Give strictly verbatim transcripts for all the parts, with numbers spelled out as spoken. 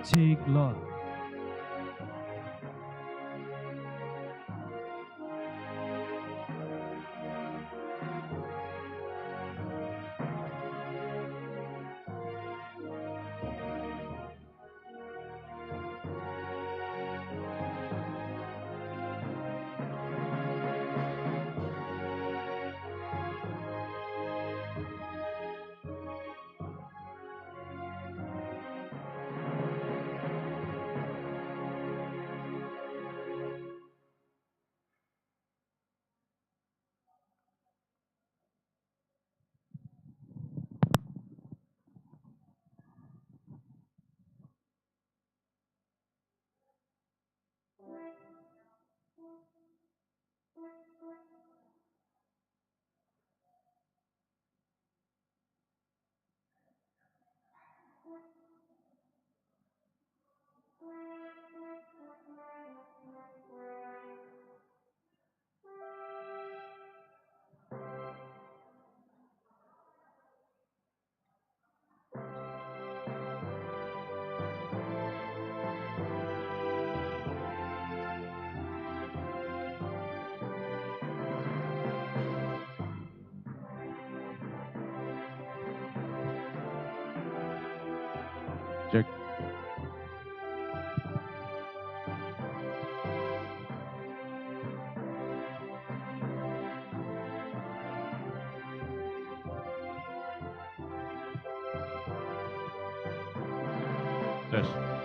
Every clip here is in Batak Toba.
Siglo. Cek. Tes.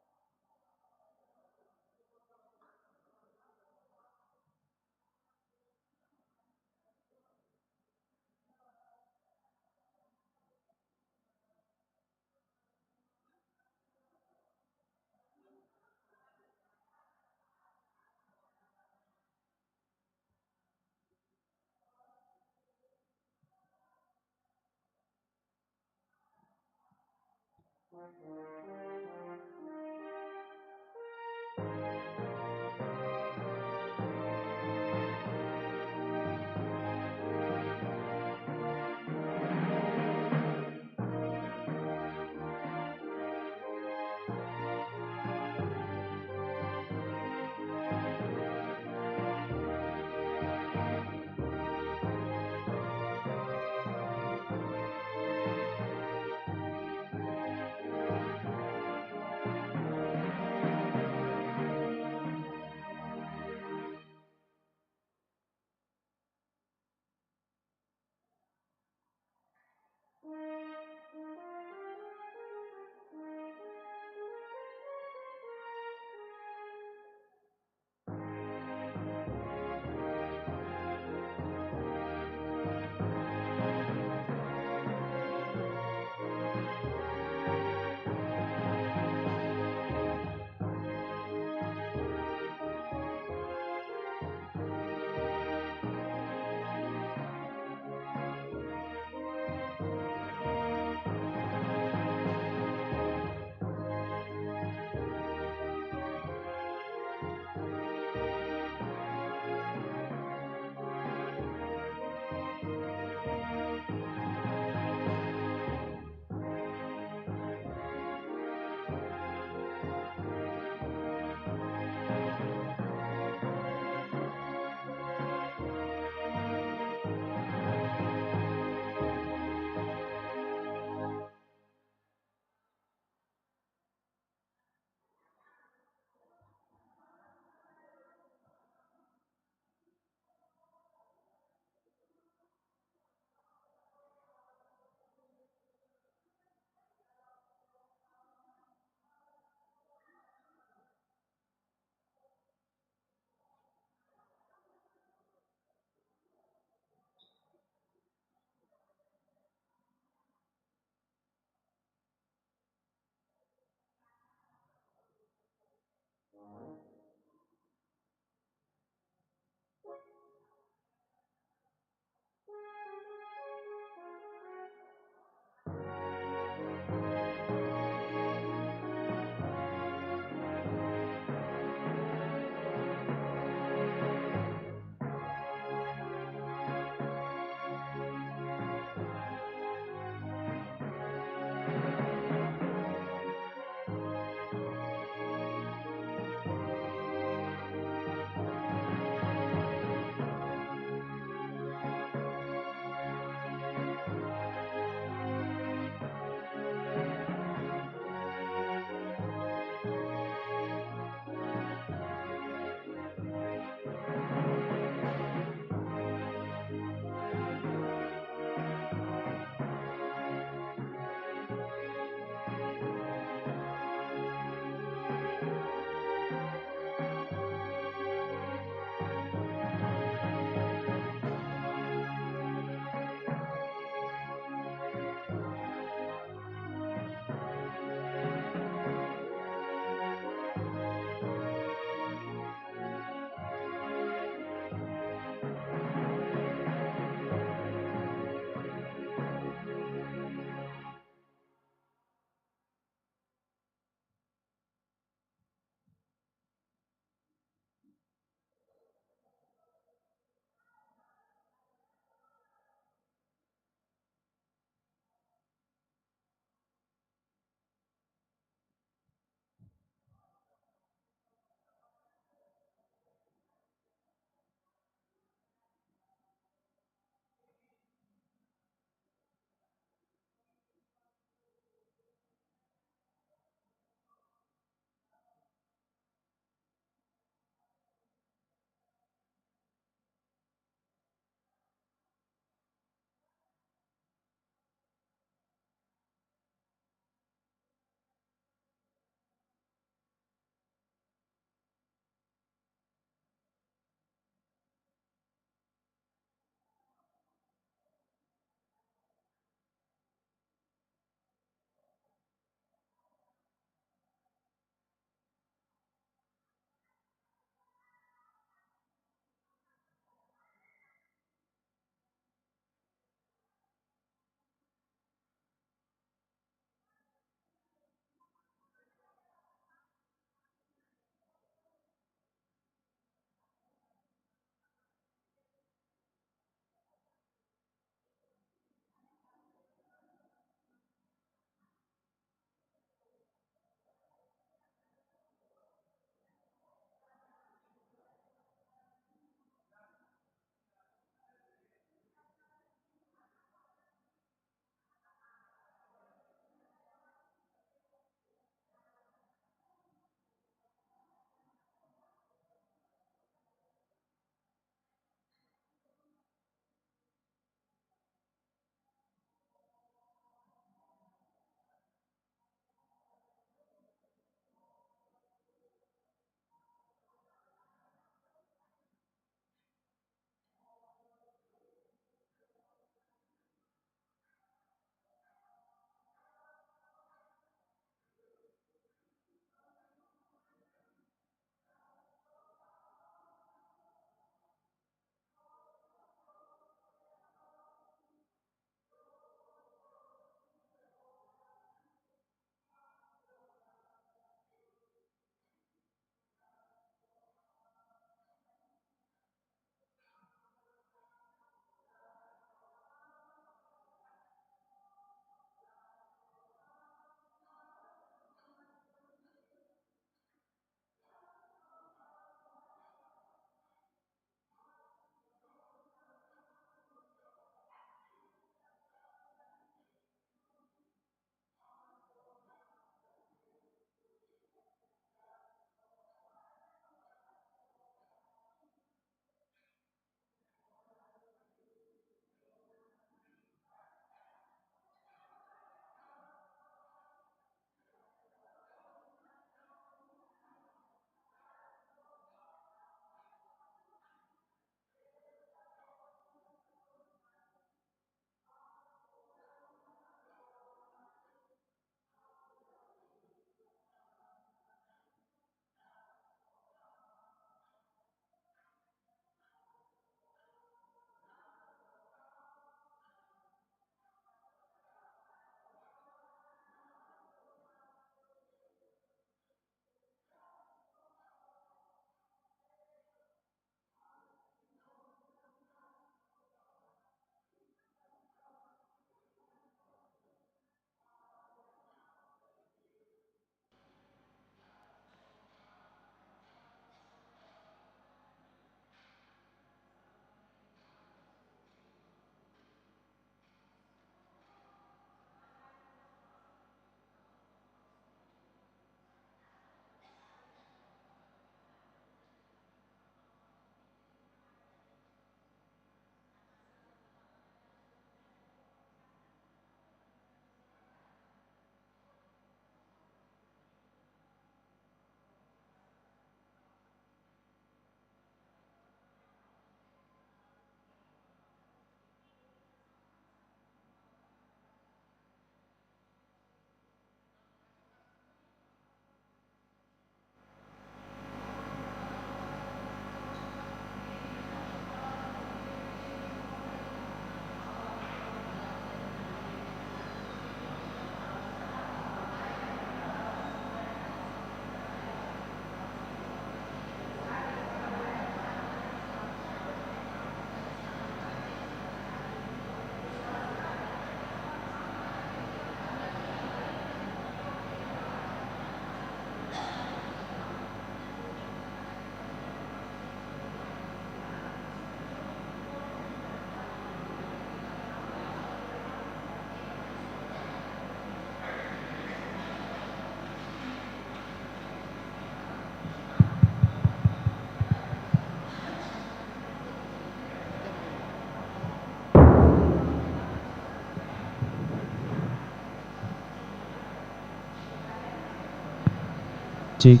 Cik.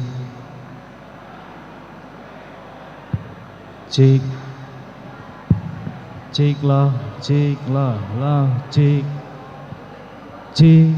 Cik. Cik, lah, cik, lah, lah, cik. Cik.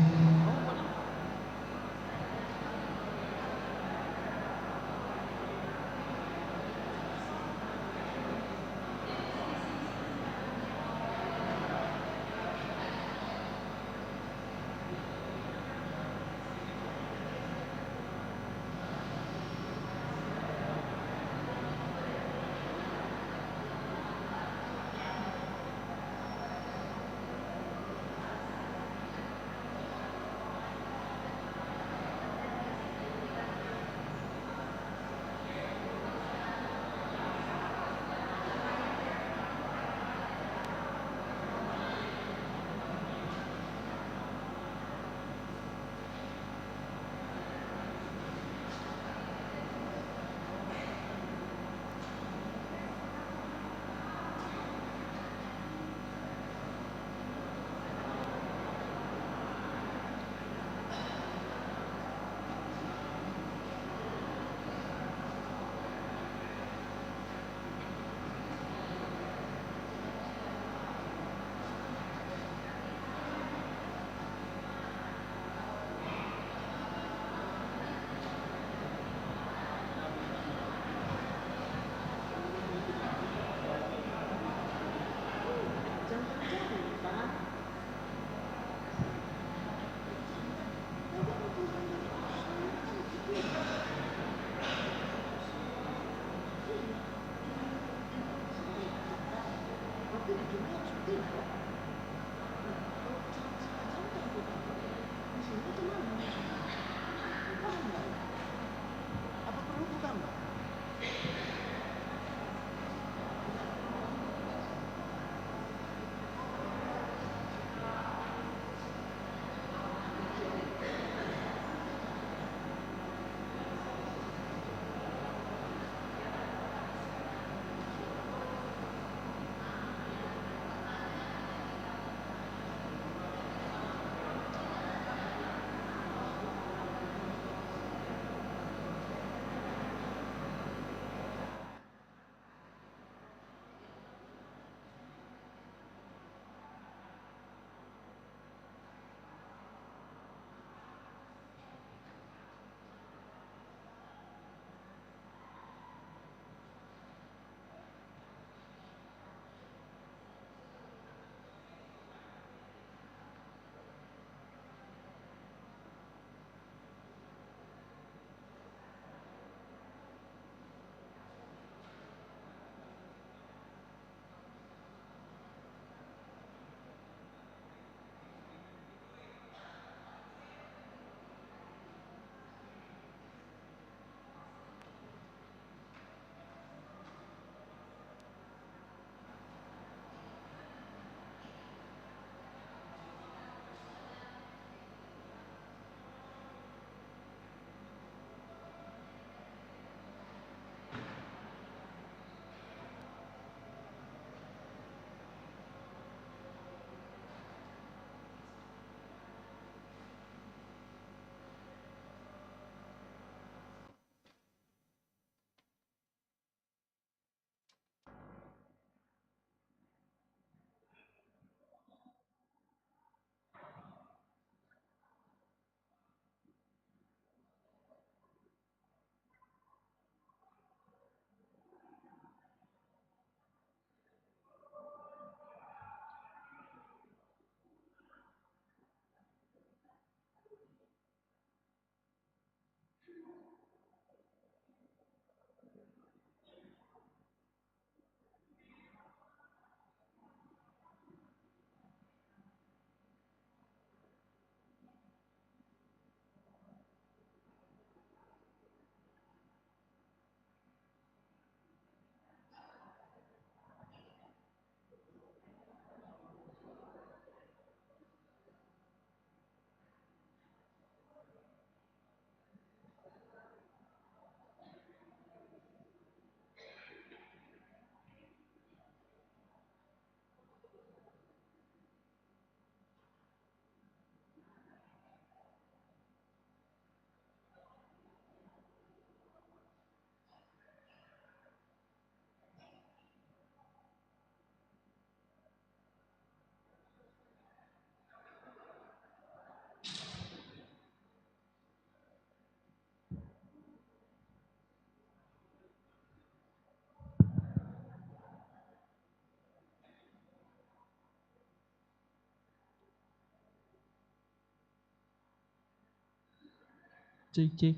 Cek, cek.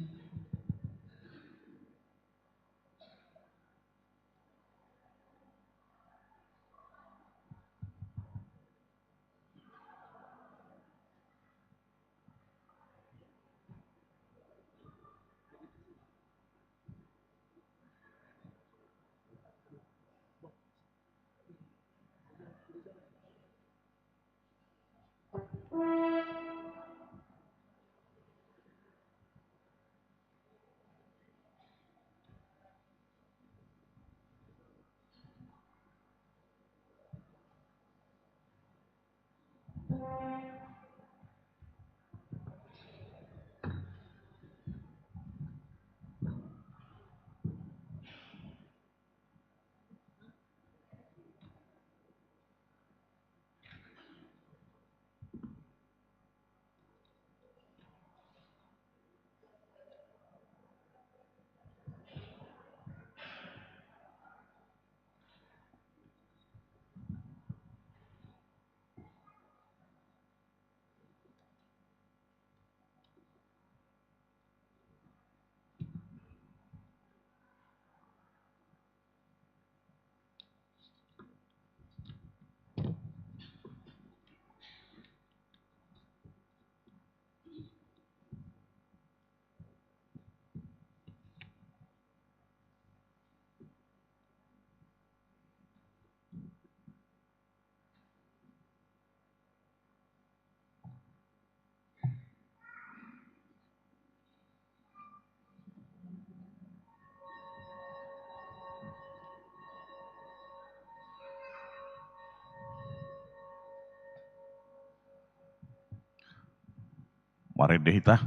Marende hita.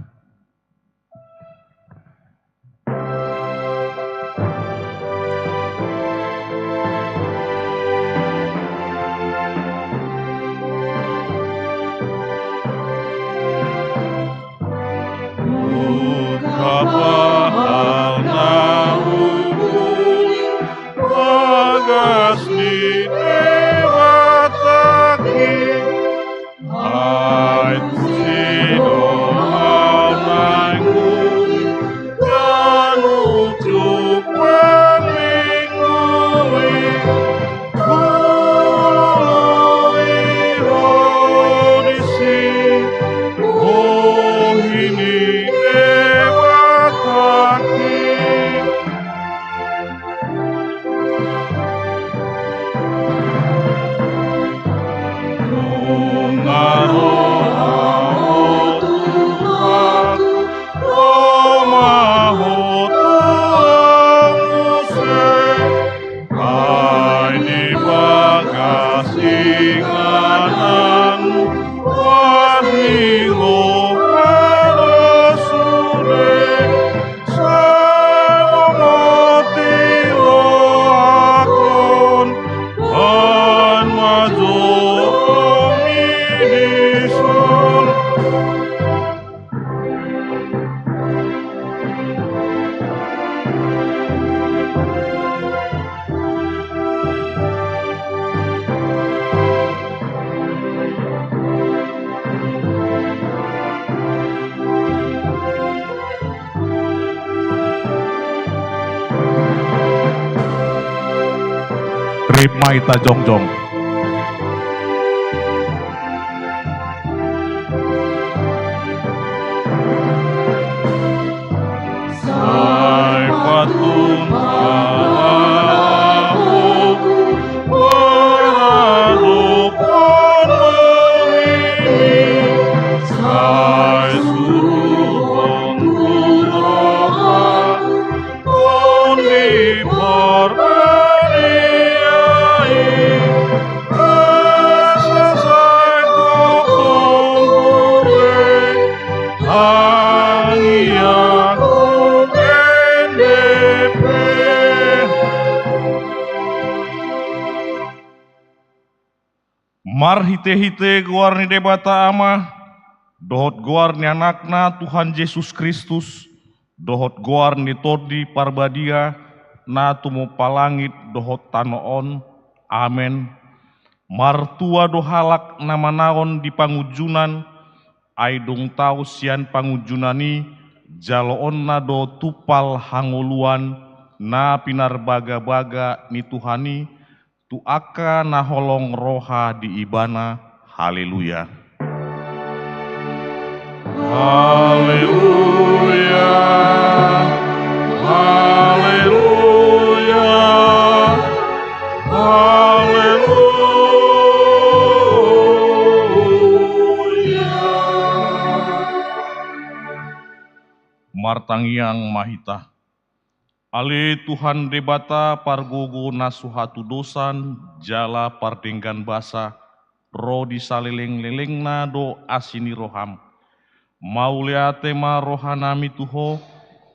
Ungkap ma hal na huhut bagas ni Debata i. Ai tusi do ahu naeng uli ganup jumpang minggu i, huoloi ho disi, bohi ni Debata i. Nunga ro Ho tu ahu, ro ma Ho tu ahu muse. Ai di bagas inganan, pasingot ma sude. Sai bongot dirohahon, bahen ma jongjong i dison. Rap ma hita jongjong. Sai pantun ma ahu, maradophon bohi i, sai suruhon tu rohahu, Tondi Parbadia i, asa sai gokhon be, tangiangku ende pe. Marhitehite goar ni Debata Ama, dohot goar ni Anakna Tuhan Jesus Kristus, dohot goar ni Tondi Parbadia, na tumompa langit dohot tano on. Amen. Martua do halak na manaon di pangunjunan, ai dung tao sian pangunjunan i, jaloonna do tumpal hangoluan na pinarbagabaga ni Tuhan i tu angka na holong roha di Ibana. Haleluya. Haleluya. Haleluya. Haleluya. Martangiang ma hita. Ale Tuhan Debata, pargogo na so hatudosan jala pardenggan basa, ro di salelenglelengna do asi ni roham. Mauliate ma rohanami tu Ho,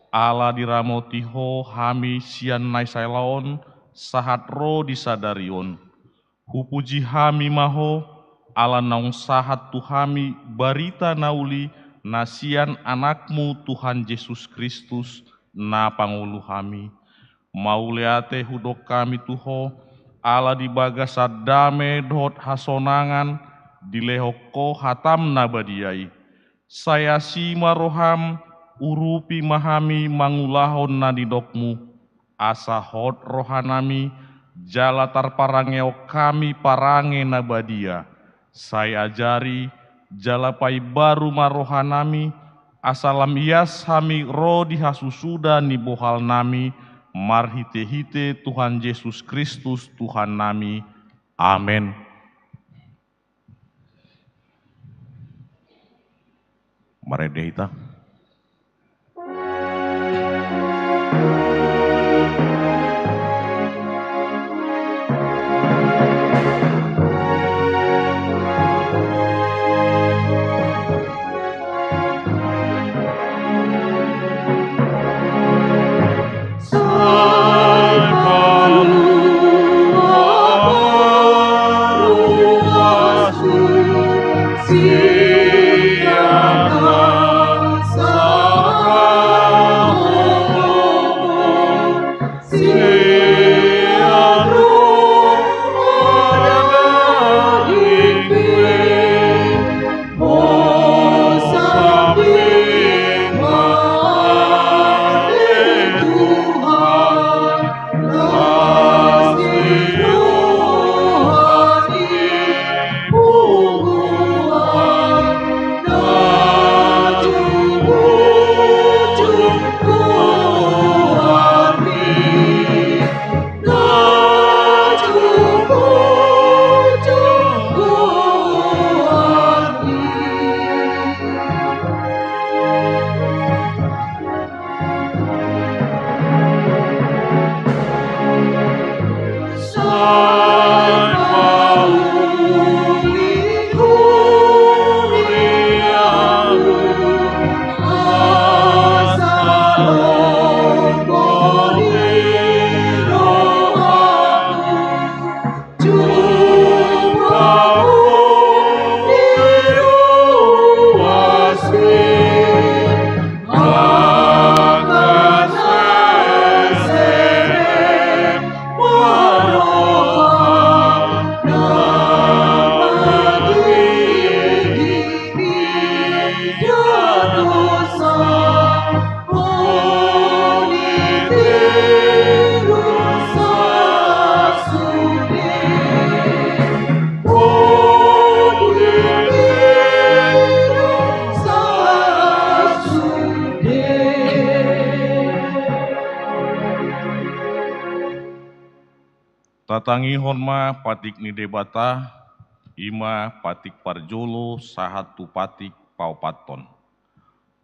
ala diramoti Ho hami sian na sai laon sahat ro di sadari on. Hupuji hami ma Ho, ala naung sahat tu hami barita na uli na sian Anakmu Tuhan Jesus Kristus, na pangolu hami. Mauliate hudok hami tu Ho, ala di bagasan dame dohot hasonangan dilehon Ho hatam na badia i. Sai asi ma roham, urupi ma hami mangulahon na nidokmu, asa hot rohanami, jala tarparangeon hami parange na badia. Sai ajari, jala paimbaru ma rohanami, asa lam ias hami ro di hasusuda ni bohalnami, marhitehite Tuhan Jesus Kristus Tuhannami. Amen. Marende hita. Tatangihon ma patik ni Debata, i ma patik parjolo sahat tu patik paopathon.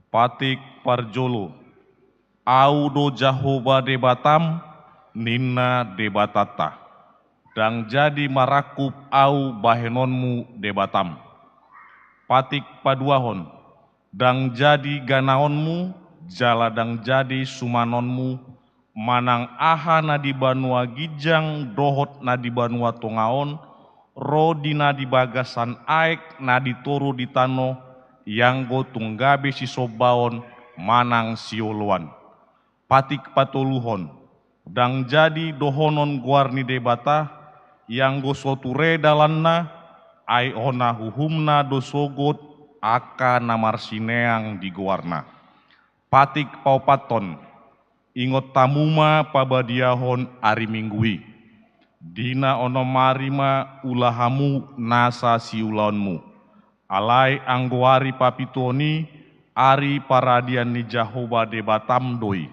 Patik parjolo. Ahu do Jahowa Debatam, ninna Debatanta. Ndang jadi marangkup Ahu bahenonmu Debatam. Patik paduahon. Ndang jadi ganaonmu, jala ndang jadi sumanonmu, manang aha na di banua ginjang dohot na di banua tonga on, ro di na di bagasan aek na di toru di tano, ianggo tung gabe sisombaon manang sioloan. Patik patoluhon. Ndang jadi dohonon goar ni Debata, ianggo so ture dalanna, ai hona uhumna do sogot angka na marsineang di goarna. Patik paopathon. Ingot hamu ma pabadiahon ari Minggu i. Di na onom ari ma ula hamu nasa siulaonmu. Alai anggo ari papituhon i, ari paradian ni Jahowa Debatam do i.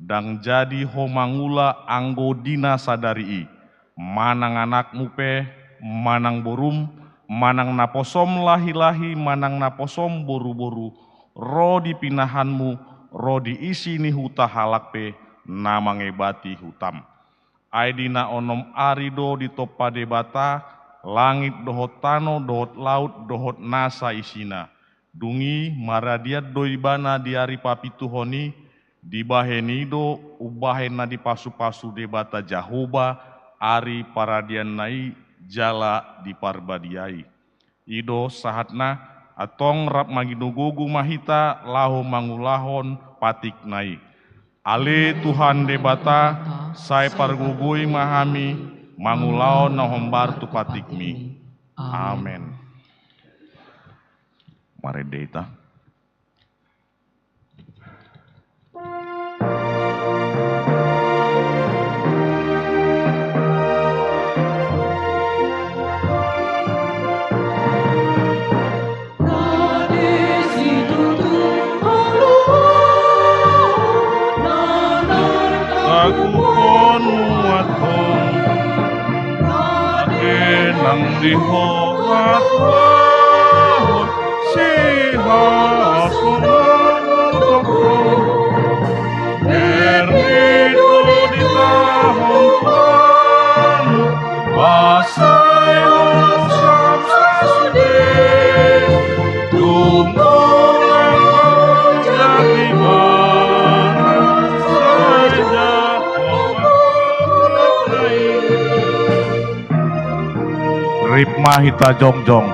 Ndang jadi ho mangula anggo di na sadari i, manang anakmu pe, manang borum, manang naposom lahi-lahi, manang naposom boru-boru, ro di pinahanmu, ro di isi ni huta halak pe, na mangebati hutam. Ai di na onom ari do ditompa Debata langit dohot tano dohot laut dohot nasa isina. Dung i maradian do Ibana di ari papituhon i, dibahen i do umbahen na dipasu-pasu Debata Jahowa ari paradianna i jala diparbadiai. I do sahatna, antong rap manginogogo ma hita laho mangulahon patikna i. Ale Tuhan Debata, sai pargogoi ma hami mangulahon na hombar tu patikmi. Amen. Marende hita. Takuhon muat ho, ate nang di ho hatahon, sihasonanmu tongtong. Bere do ditahan Tuhan, basa i urusan sasude. Tumorang jadi barang saja. Rip ma hita jongjong.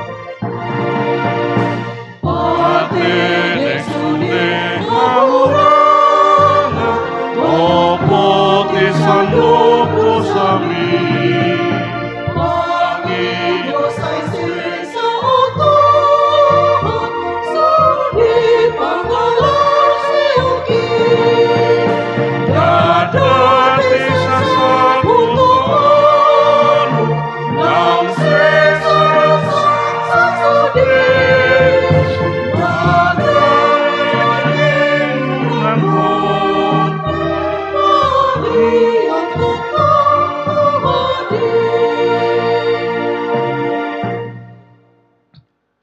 Patenek sude hahurangan, topoti sandok dosami. Pangido sai sesa otoman, sude pangalaosion i. Dadate sasaputoan,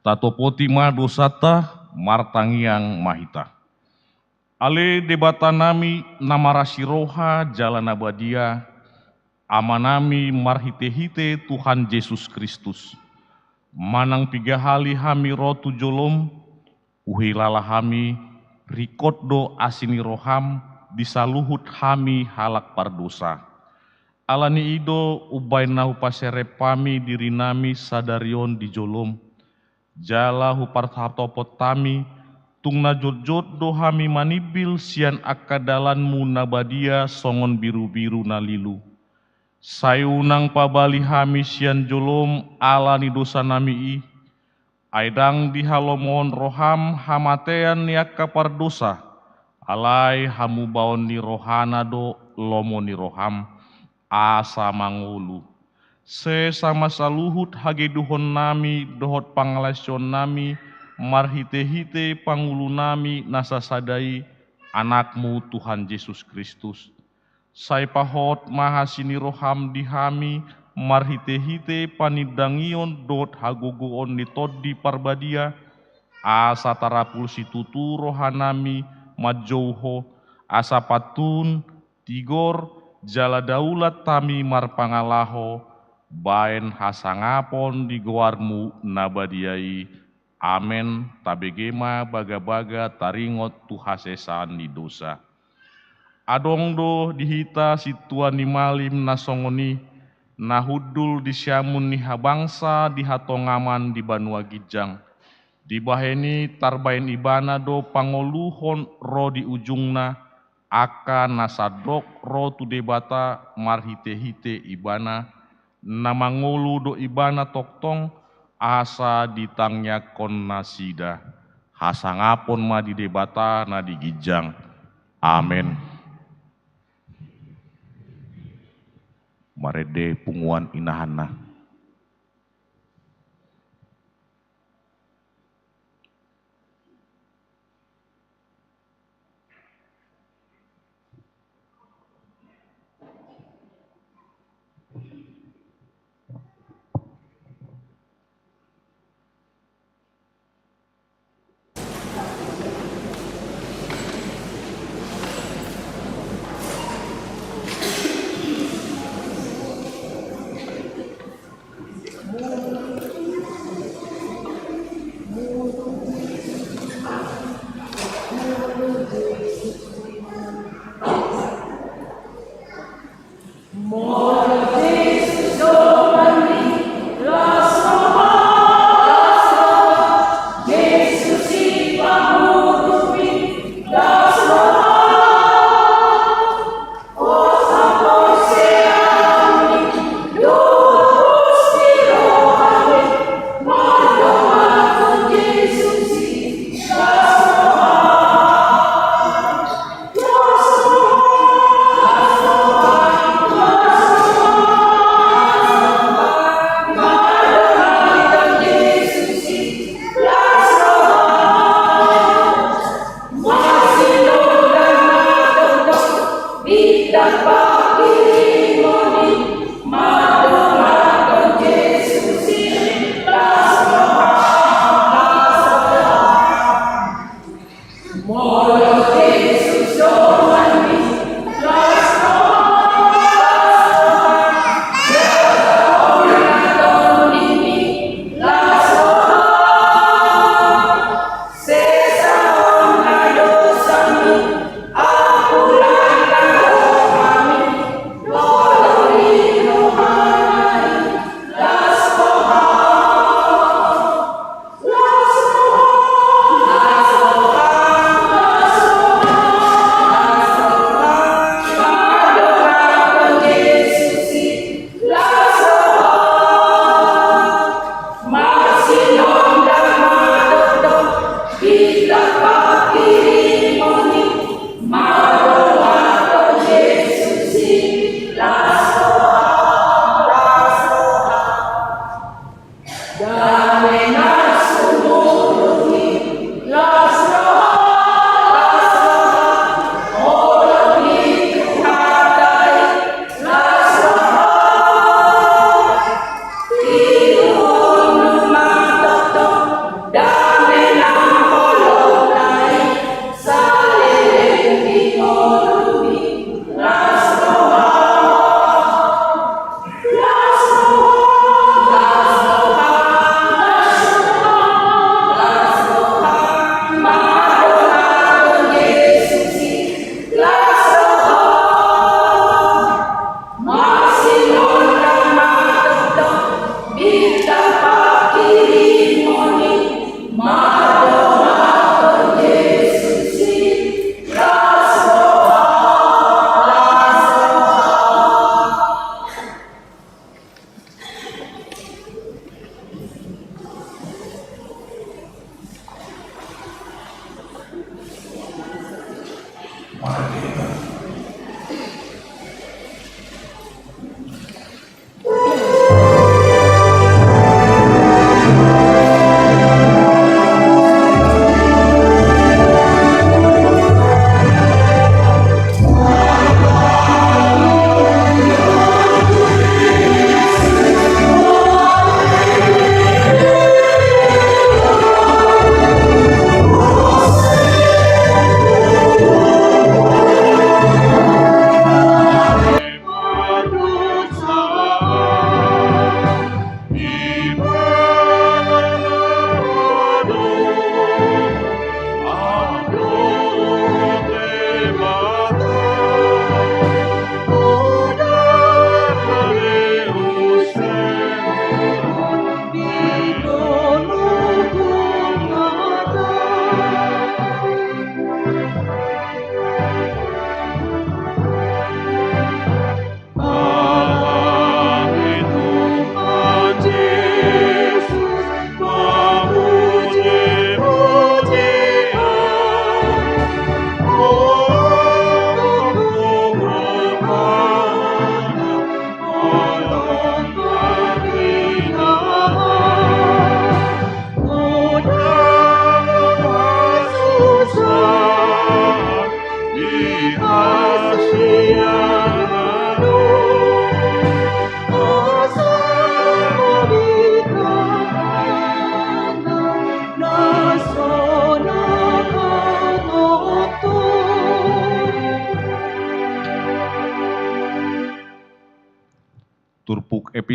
tatopoti ma dosanta, martangiang ma hita. Ale Debatanami na marasi roha jala na badia, Amanami marhite-hite Tuhan Jesus Kristus, manang piga hali hami ro tu jolom, huhilala hami, ringkot do asi ni roham di saluhut hami halak pardosa. Ala ni i do umbahen na hupaserep hami dirinami sadari on di jolom, jala huparhatopot hami, tung na jotjot do hami manimbil sian angka dalanmu na badia songon birubiru na lilu. Sai unang pabali hami sian jolom ala ni dosanami i, ai ndang dihalomohon roham hamatean ni angka pardosa, alai hamubaon ni rohana do lomo ni roham, asa mangolu. Sesa ma saluhut hagedukonnami dohot pangalaosionnami marhite-hite Pangulunami na sasada i, Anakmu Tuhan Jesus Kristus. Sai pahot ma asi ni roham di hami marhite-hite panindangion dohot hagogoon ni Tondi Parbadia, asa tarapul situtu rohanami manjou Ho, asa pantun, tigor, jala daulat hami marpangalaho baen hasangapon di goarmu na badia i. Amen. Tabege ma bagabaga taringot tu hasesaan ni dosa. Adong do di hita sintua ni malim na songon i, na hundul di siamun ni habangsa di hatongaman di banua ginjang. Dibahen i tarbaen ibana do pangoluhon ro di ujungna, angka na sandok ro tu Debata marhite-hite ibana, na mangolu do ibana tongtong asa ditangiangkon nasida. Hasangapon ma di Debata na di ginjang. Amen. Marende punguan inahanna.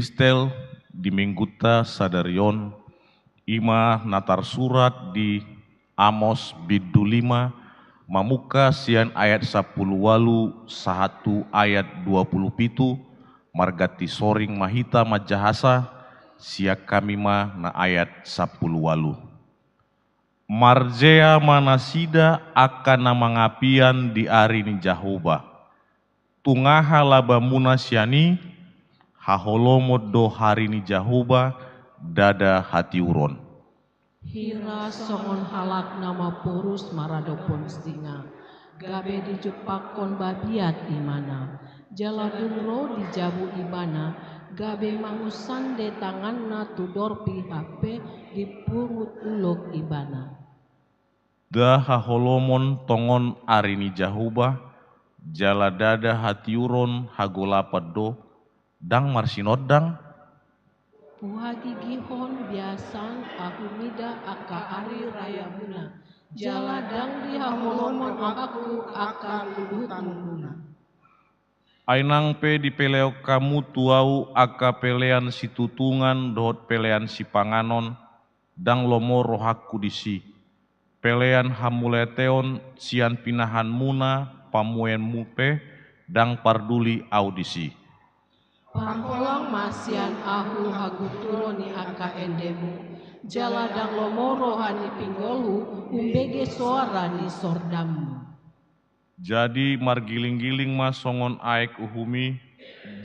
Epistel di minggunta sadari on, i ma na tarsurat di Amos bindu lima, mamungka sian ayat sampulu ualu sahat tu ayat dua pulu pitu, marganti soring ma hita manjahasa, sian hami ma na ayat sampulu ualu. Marjea ma nasida angka na mangapian di ari ni Jahowa. Tung aha labamuna sian i? Haholomon do ari ni Jahowa, ndada hatiuron. Hira songon halak na mamporus maradophon singa, gabe dijumpangkon babiat ibana, jala dung ro di jabu ibana, gabe mangunsande tanganna tu dorpi hape dipungut ulok ibana. Nda haholomon tongon ari ni Jahowa, jala ndada hatiuron, hagolapan do, ndang marsinondang? Huhagigihon biasan ahu mida angka ari rayamuna, jala ndang dihaholomon rohangku angka luhutmuna. Ai nang pe dipeleon hamu tu ahu angka pelean situtungan dohot pelean sipanganon, ndang lomo rohangku disi. Pelean hamauliateon sian pinahanmuna pamuaenmu pe, ndang parduli ahu disi. Parholang ma sian ahu hagunturon ni angka endemu, jala ndang lomo roha ni pinggolhu umbege soara ni sordammu. Jadi margilinggiling ma songon aek uhum i,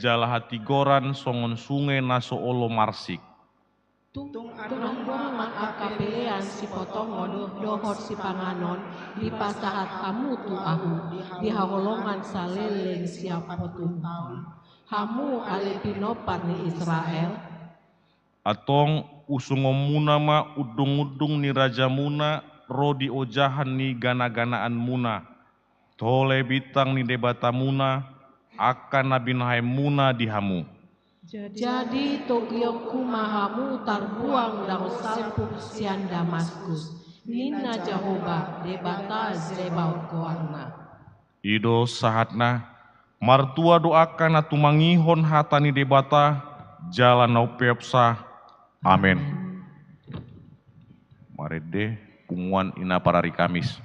jala hatigoran songon sunge na so olo marsik. Tung adong ma angka pelean sipotongon dohot sipanganon dipasahat hamu tu ahu, di haholongan saleleng siapapun taon, hamu ale pinompar ni Israel? Antong usungkonmuna ma undungundung ni rajamuna ro di ojahan ni ganaganaanmuna, tole bintang ni debatamuna, angka na binahenmuna di hamu. Jadi togihonku ma hamu tarbuang dao salpu sian Damaskus, ninna Jahowa, Debata Zebaot goarna. I do sahatna. Martua do angka na tumangihon hata ni Debata, jala na umpeopsa. Amen. Marende punguan i na parari Kamis.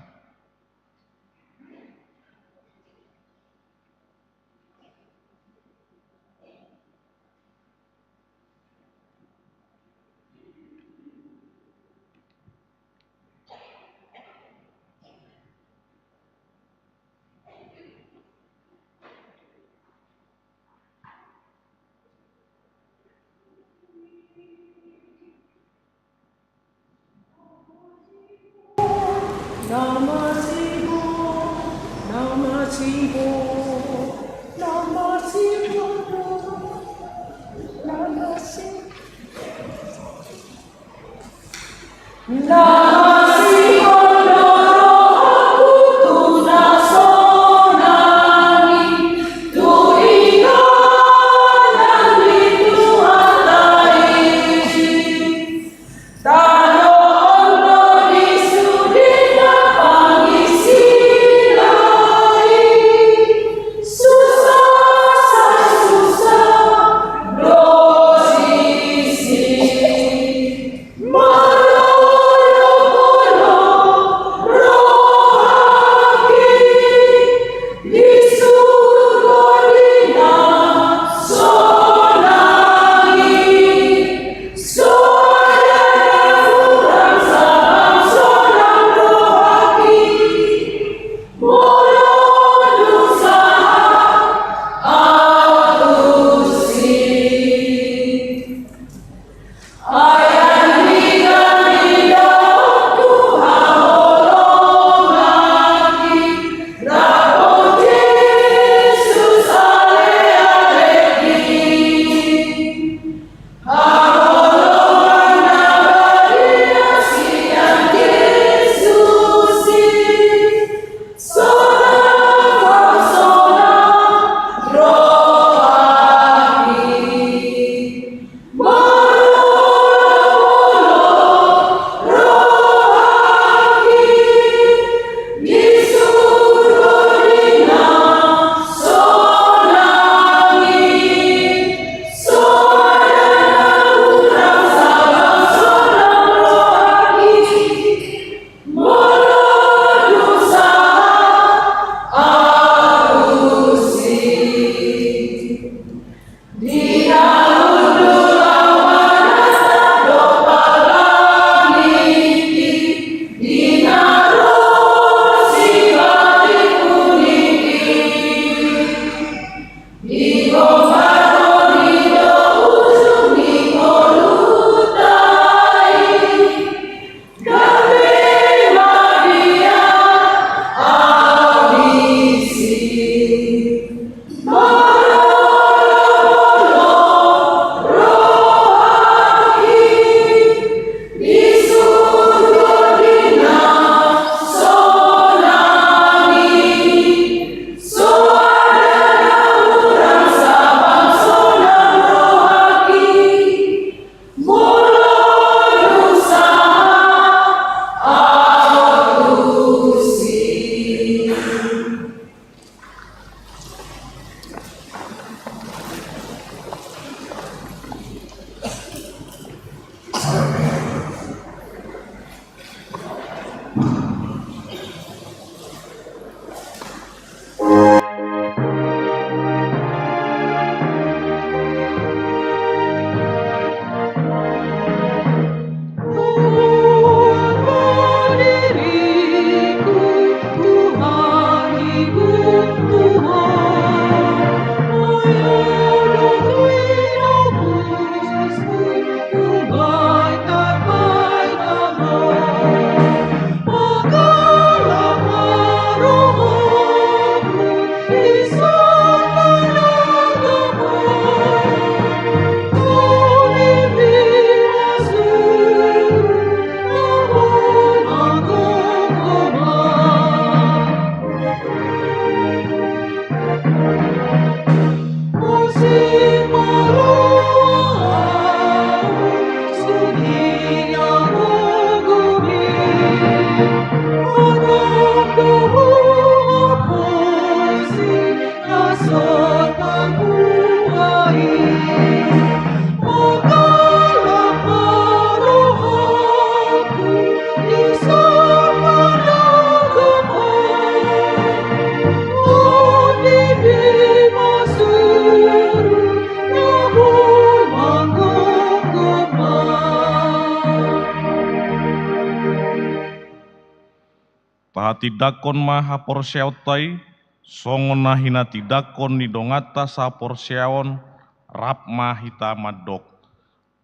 Tahatindangkon ma haporseaonta i, songon na hinatindangkon ni donganta saporseaon, rap ma hita mandok.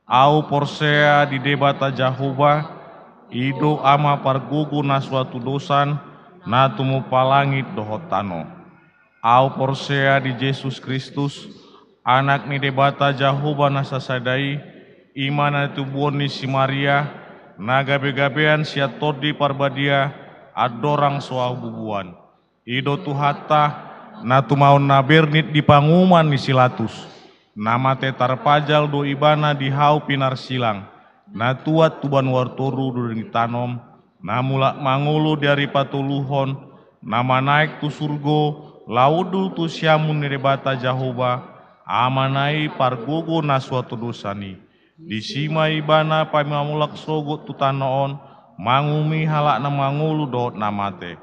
Ahu porsea di Debata Jahowa, i do Ama pargogo na so hatudosan, na tumompa langit dohot tano. Ahu porsea di Jesus Kristus, Anak ni Debata Jahowa na sasada i, i ma na tubuon ni si Maria, na gabe-gabean sian Tondi Parbadia, andorang so habubuan. I do Tuhanta, na tumaon na bernit di panguhuman ni si Latus. Na mate tarpajal do Ibana di hau pinarsilang, na tuat tu banua toru do ditanom, na mulak mangolu di ari patoluhon, na manaek tu surgo, laho hundul tu siamun ni Debata Jahowa, Amana i pargogo na so hatudosan i. Disi ma Ibana paima mulak sogot tu tano on, manguhumi halak na mangolu dohot na mate.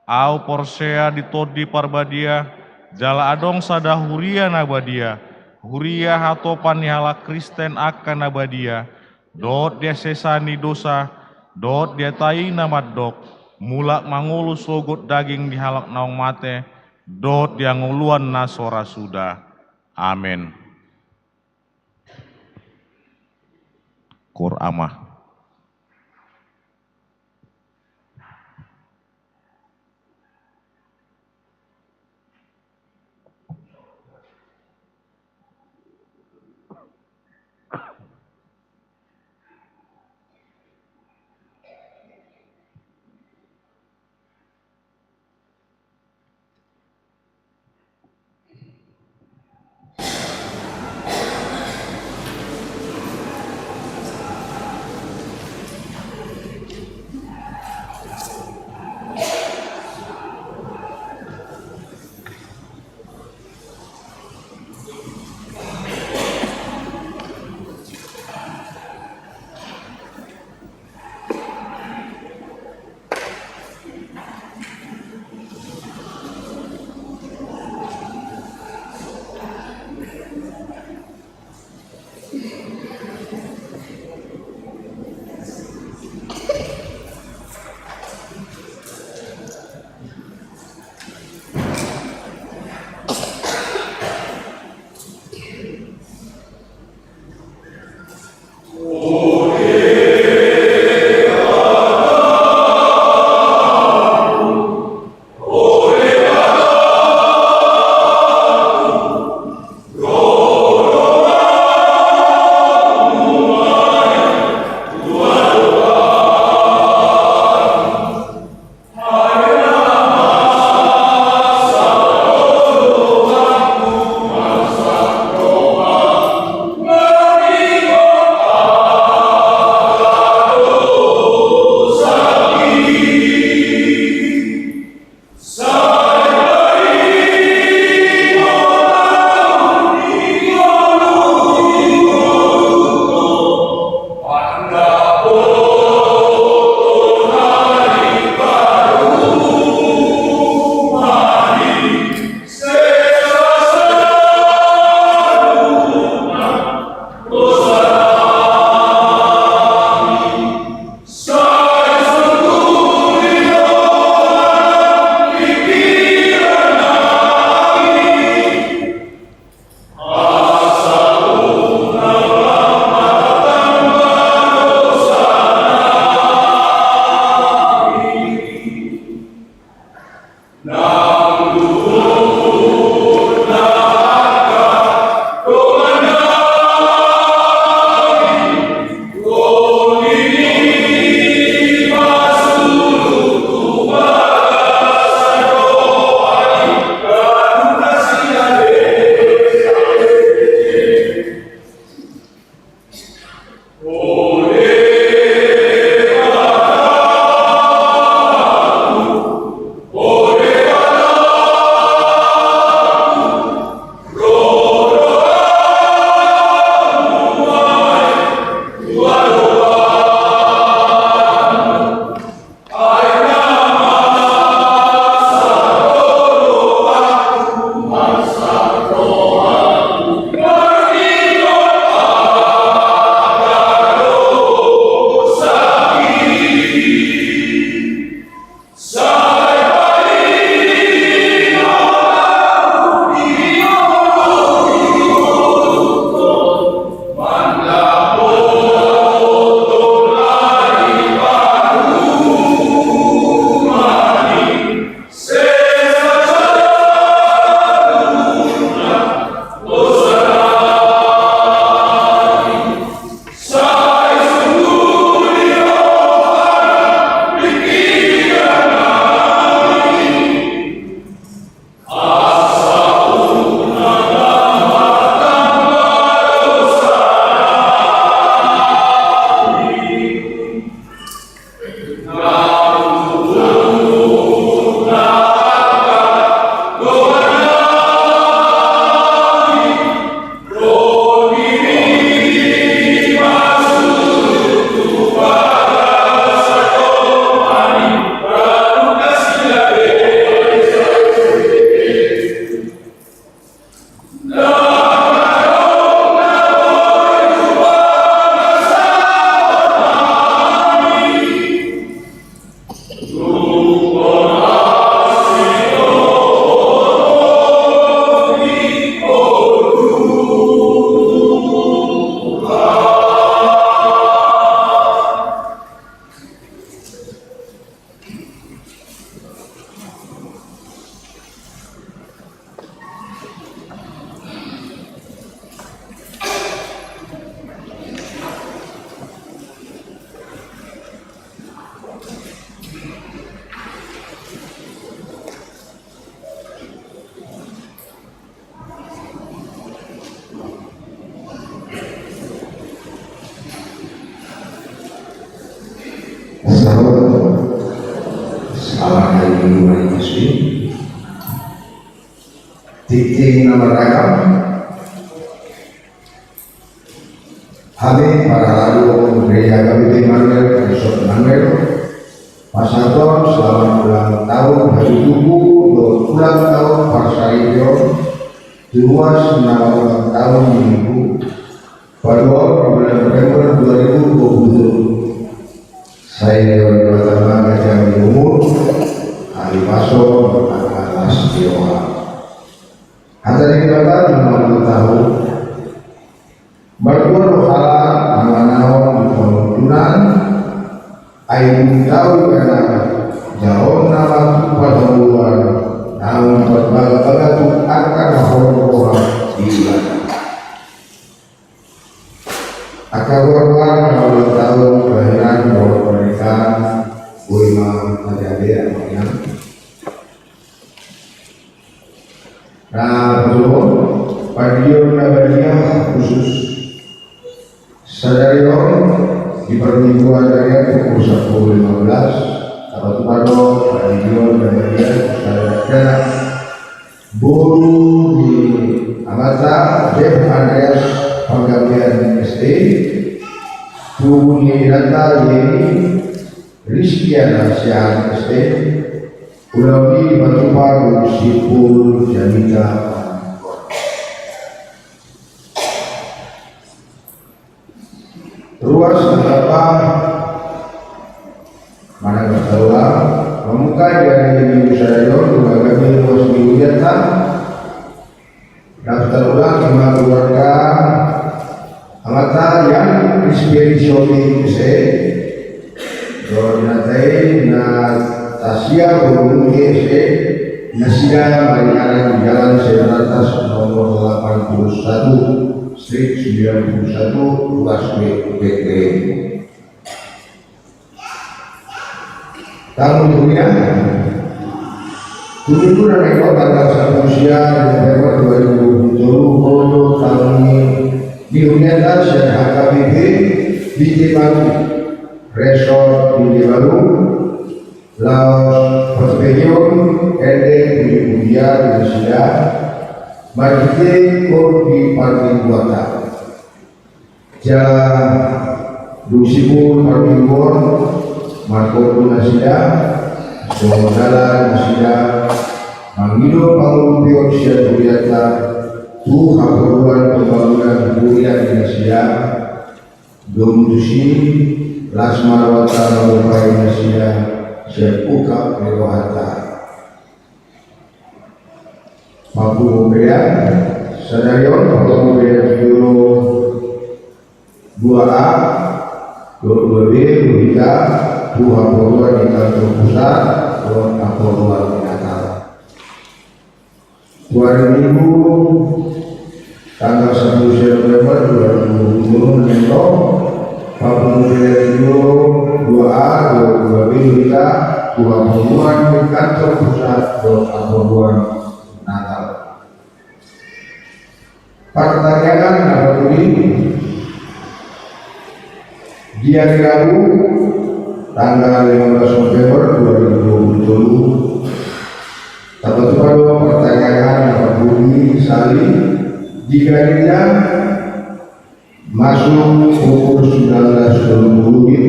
Ahu porsea di Tondi Parbadia, jala adong sada huria na badia, huria hatopan ni halak Kristen angka na badia, dohot di hasesaan ni dosa, dohot di hata i na mandok, mulak mangolu sogot daging ni halak naung mate, dohot di hangoluan na so ra suda. Amen. Kur Ama. Selamat Hari Minggu, Hari Kasih. Tingting na maragam. Hami parhalado Gereja H K B P Immanuel, Parishon Immanuel, pasahathon selamat ulang tahun, hari tubuh, dohot ulang tahun parsaripeon tu ruas na ulang tahun di Minggu paduahon di bulan November dua ribu dua puluh tolu. Sai didok Debata ma ganjang ni umur, hahipason, dohot las ni roha. Hata ni Debata na marulang tahun. Martua do halak na manaon di pangunjunan, ai dung tau i nang jaloonna ma tu parngoluon, naung diparbagabaga tu angka na holong roha di Debata. Angka goargoar na ulang tahun kelahiran dohot pernikahan, boi ma tajaha be, amang inang. Na, betul. Pandidion na badia khusus sadari on di parmingguan, sadari on pukul sampulu lima belas, tapatupa do pandidion na badia sadari on. Boru ni amanta Jeff Andreas Panggabean S T, tubu ni inanta Yeni Rizkiana Siahaan S T, ulaon i dipatupa dohot simpul jamita. Ruas na tamba manang daftar ulang, mamungka di ari Minggu sadari on, dung gabe ruas ni hurianta. Daftar ulang ima keluarga amanta Yan Rizky Sobi S E, dohot inanta i Natasia Bormuki S E, nasida maringanan di Jalan Serantas nomor delapan puluh satu, Street sembilan puluh satu, Ruas B, Betlehem. Tamu di huria. Tutu na naeng tanggal sampulu sia November dua ribu dua puluh tolu, tamu di huria ta sian H K B P Binjai Baru, Resort Binjai Baru, laos patupaon ende pujipujian di nasida marhite koor di parmingguanta. Jala dung simpul parmingguan, markoor do nasida, songon dalan nasida mangido pangurupion sian hurianta tu haporluan pembangunan huria ni nasida, dung tusi las ma rohanta mangupai nasida sian ungkap ni rohanta. Pangpungu pelean sadari on, pangpungu pelean jolo dua A dohot dua B, boru hita tu haporluan ni kantor pusat dohot haporluan ni Natal. Tu ari Minggu, tanggal sampulu sia November dua ribu dua puluh tolu, na naeng ro, pangpungu pelean jolo dua A dohot dua B, boru hita tu haporluan ni kantor pusat dohot haporluan Natal. Partangiangan na parpudi. Di ari Rabu, tanggal lima belas November dua ribu dua puluh tolu, tapatupa do partangiangan na parpudi sahali di Gareja masuk pukul sembilan belas dua puluh WIB,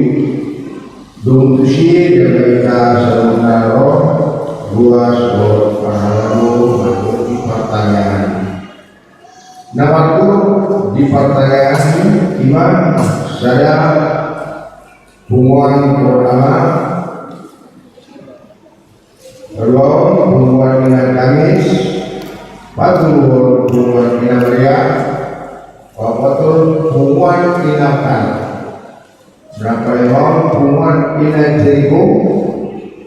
dung tusi di Gareja saluhutna ro ruas dohot parhalado mangihut partangiangan. Na marturut di partangiangan i, ima sada punguan Koor Ama, dua punguan Inang Kamis, patoluhon punguan Inang Maria, paopathon punguan Inang Tan, na palehon punguan Inang Jeriko,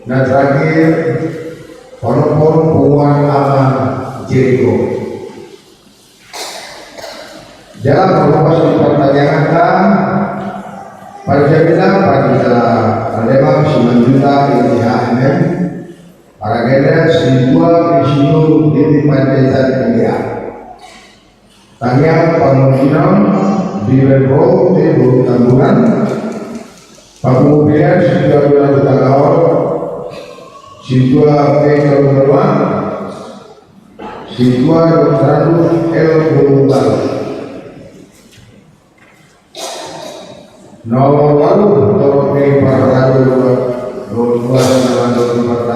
na terakhir panophon punguan Ama Jeriko. Jala parhobas ni partangianganta, parjamita Pandita Rademak Simanjuntak, M Div, H M M, paragenda sintua Krisno Devi Pandita, M Div. Tangiang pangunjunan di Band Rock, T, boru Tambunan, Papungu pilihan: Sintua Donald Hutagalung, Sintua P. Tarungaluan, Sintua Doktor Andus L. Hutagalung. Nomor ualu, Torop ni Parhalado, dua, dua, dua, dua, dua, dua, dua,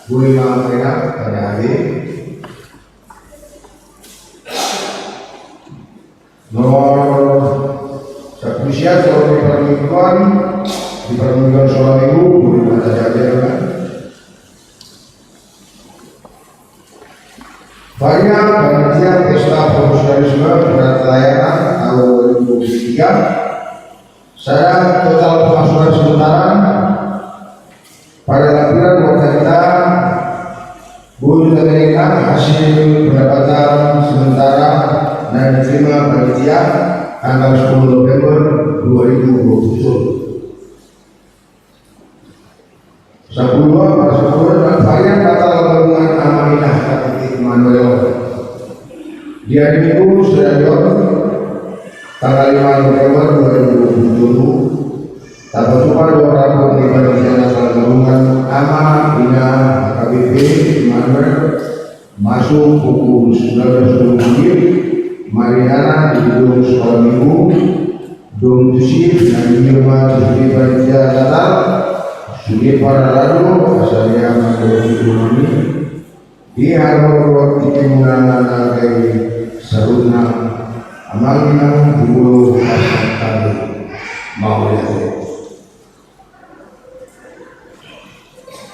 dua, Nomor sampulu sia, Torop ni Parmingguan, di Parmingguan Solaminggu, boi ma tajaha. Varian panitia pesta profesionalisme pelayanan tahun dua ribu dua puluh tiga. Sada, total pemasukan sementara pada lampiran dua kali ta, dua juta tengah, hasil pendapatan sementara na diterima panitia tanggal sepuluh November dua ribu dua puluh satu. Sampulu dua, sampulu dua, varian batal gabungan Ama Ina H K B P Immanuel. Di hari Minggu, sore hari on, tanggal lima November dua ribu dua puluh tolu, tapatupa do rapat ni panitia batal gabungan Ama Ina H K B P Immanuel, masuk pukul sembilan belas dua puluh maringanan di gedung Solaminggu. Dung tusi, nangkin ma tu sude panitia batal, sude parhalado, asa dia mandok tu hami. Di haroro di timunana na gabe saluhutna, Amang Inang, jumolo pasahat hami. Mauliate.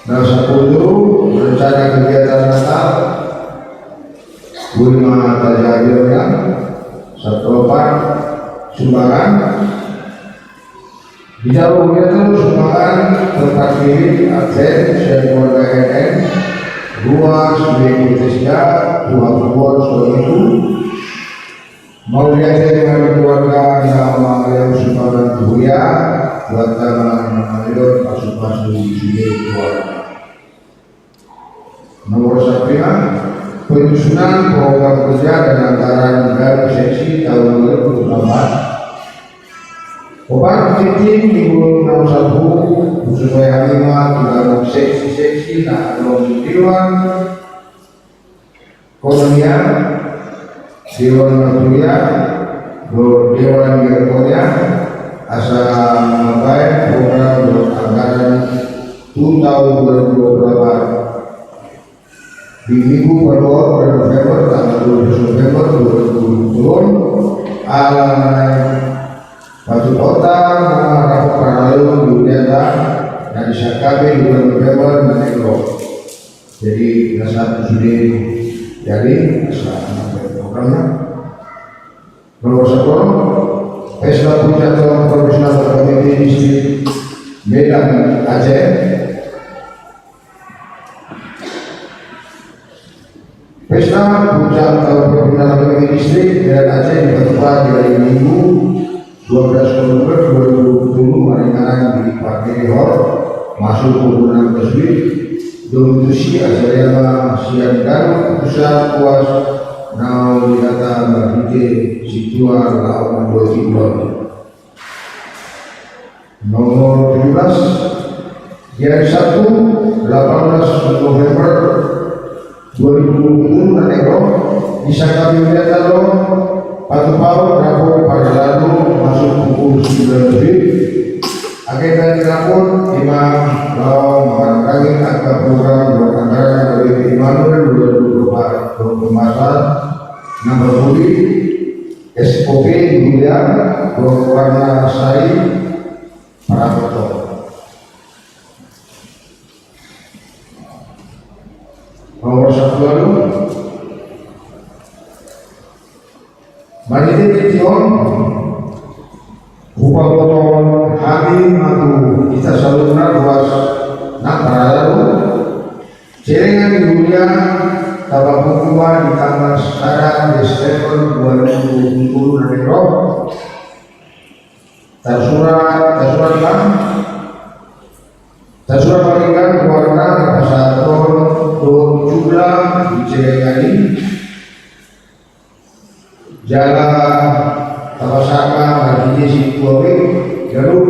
Nomor sampulu tolu, rencana kegiatan Natal. Boi ma tajaha. Sampulu opat, sumbangan. Dijalo hami tu sumbangan tempat diri, absen, sian keluarga N N, ruas, B P T S K, tu Hamengkubuan, Solaminggu. Mauliate ma di keluarga na mangalehon sumbangan tu huria, buat na mangalehon pasupasu di sude keluarga. Nomor sampulu lima, penyusunan program kerja dan anggaran ganup seksi tahun dua ribu dua puluh empat. Opat, penting di bulan enam satu, sesuai hami ma tu ganup seksi-seksi na adong di dewan Kolonia, Dewan Marturia, dohot Dewan Diakonia, asa mambaen program dohot anggaran tu tahun dua ribu dua puluh delapan. Di minggu paduahon bulan November, tanggal dua belas November dua ribu dua puluh, ala na patupahon rapat parhalado di hurianta na disangkapi di bulan November na naeng ro. Jadi, na sahat tu sude, jadi, asa, programna. Nomor sampulu, Pesta Puncak Taon Profesional H K B P Distrik Medan Aceh. Pesta Puncak Taon Profesional H K B P Distrik Medan Aceh dipatupa di hari Minggu, dua belas November dua ribu dua puluh tolu, maringanan di Parkiri Hall, masuk pukul enam belas WIB. Dung tusi, acara i ma sian ganup pusat, ruas, naung didata marhite sintua laho mamboan tingki on. Nomor tujuh belas, di hari Sabtu, delapan belas November dua ribu dua puluh tolu na naeng ro, disangkapi hurianta do patupahon rapat parhalado masuk pukul sembilan belas WIB. Agenda ni rapat i ma laho mangarangkangi angka program dohot anggaran H K B P Immanuel dua ribu dua puluh empat, dohot pembahasan na marhite S O P di huria, dohot warna sari parapat on. Nomor sampulu ualu. Marhite tingki on, hupabotohon hami ma tu hita saluhutna ruas nang parhalado, celengan ni huria, tapapungu ma di tanggal sada Desember dua ribu dua puluh tolu na naeng ro. Tarsurat, tarsurat ma. Tarsurat ma denggan goarna na pasahathon dohot jumlah di celengan i. Jala tapasahat ma marhite sintua be, ganup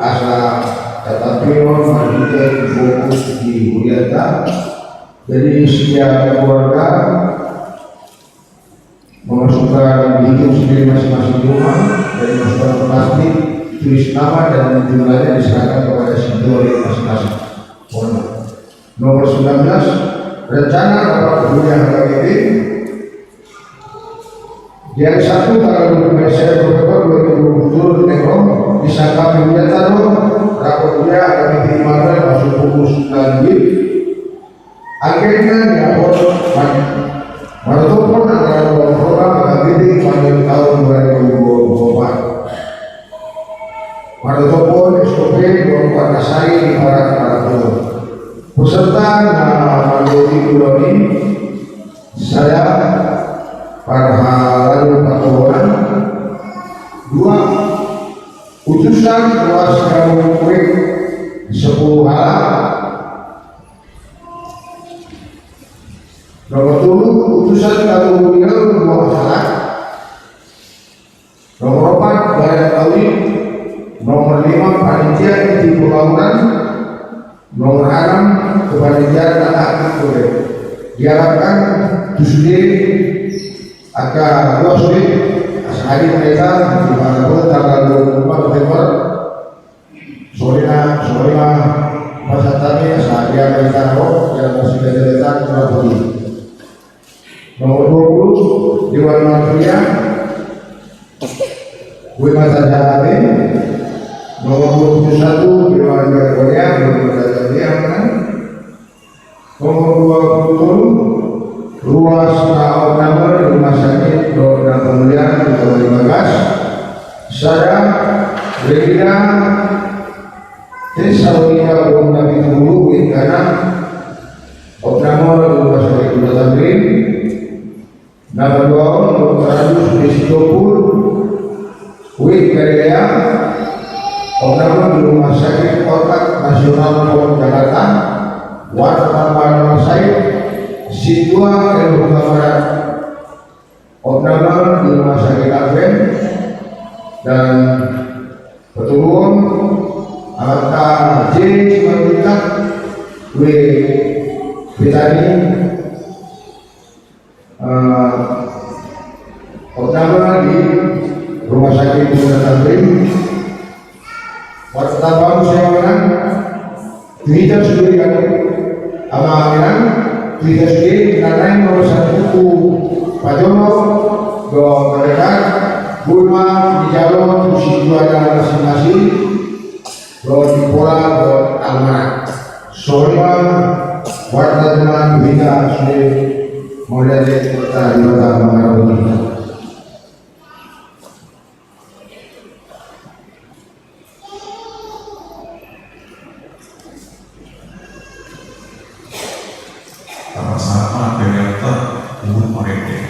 Asa tatampion marhite fokus di hurianta. Jadi setiap keluarga memasukkan, dihitung sendiri masing-masing rumah, dan masukkan ke plastik, tulis nama dan jumlahnya diserahkan kepada sintua di masing-masing. Mohon maaf. Nomor sembilan belas, rencana rapat hurian H K B P. Di hari Sabtu tanggal dua puluh lima Desember dua ribu dua puluh tiga, disangkapi hurianta do rapat hurian H K B P Immanuel masuk pukul sembilan W I B. Angka na diapot, man-, manutupkon angka na diapot H K B P Immanuel tahun dua ribu dua puluh empat. Manutupkon S K P dua puluh empat na sai di para, para tuan. Peserta na mangihut hurian i, sada, parhalado partohonan, dua, utusan ruas jabu kuit sepuluh halak, nomor tolu, utusan jabu kuit dua halak, nomor opat, badan audit. Nomor lima, panitia inti pembangunan. Nomor anam, kepanitiaan dan aktif proyek. Diharapkan tu sude angka ruas i asa hadir hita di pada tanggal dua puluh empat November. Sore na, sore ma pasahat hami asa dia ma hita ro, dia ma sida-sida hita kurang putih. Nomor dua puluh, Dewan Marturia. Gue mata jalan. Nomor dua puluh satu, Dewan Marturia, gue mata jalan. Nomor dua puluh tolu, ruas na opname di rumah sakit dohot na pamulian di Kota Bagas. Sada, Regina Tessalonika, Bona Pitupulu, Wit Kana, opname di rumah sakit Kota Tamrin. Na paduahon, Dokter Agus di Sitompul, Wit Galilea, opname di Rumah Sakit Otak Nasional Polri Jakarta. Warta tambahan na marsahit, sintua L Huta Barat, opname di Rumah Sakit Advent. Dan patoluhon, angka J Simanjuntak, W Betani, eh, opname di Rumah Sakit Kota Tamrin. Warta tambahan muse, Amang Inang, tu hita sude, Amang Inang, tu hita sude, na naeng mauliate tu pajonok dohot na dekat, boi ma dijalo tu sintuana masing-masing. Dohot di pola dohot almanak. Songon i ma warta, teman, tu hita sude. Mauliate, warta di hita, mauliate. Sama-sama, ternyata, umur mereka.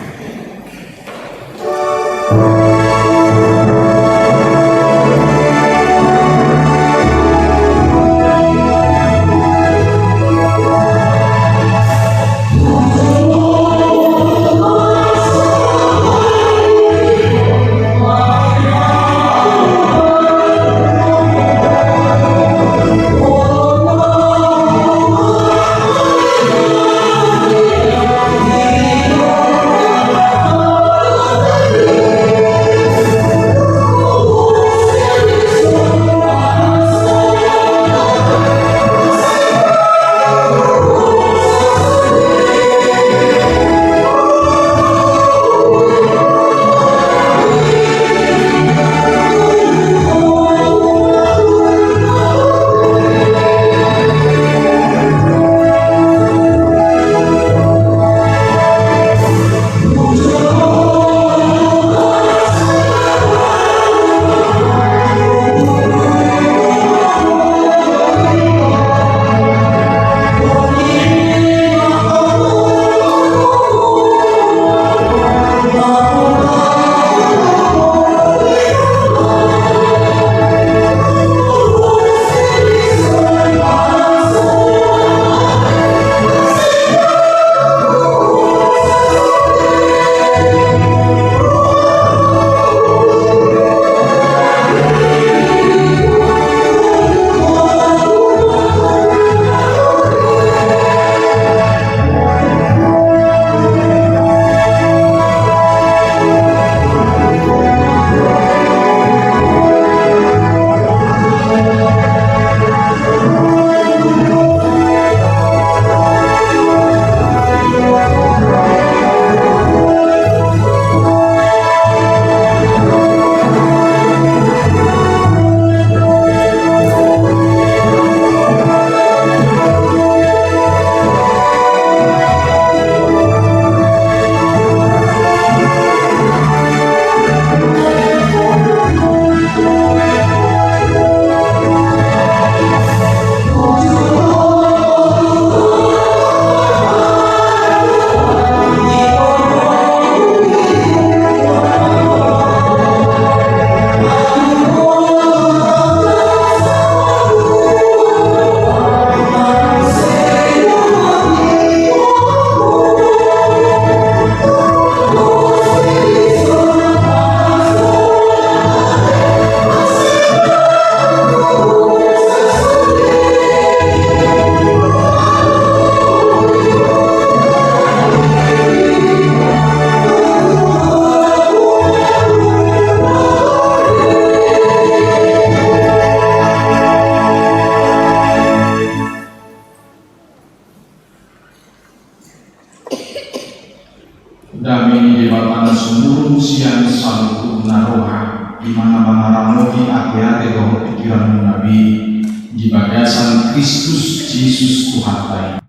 di bagasan Kristus Jesus Tuhanta i.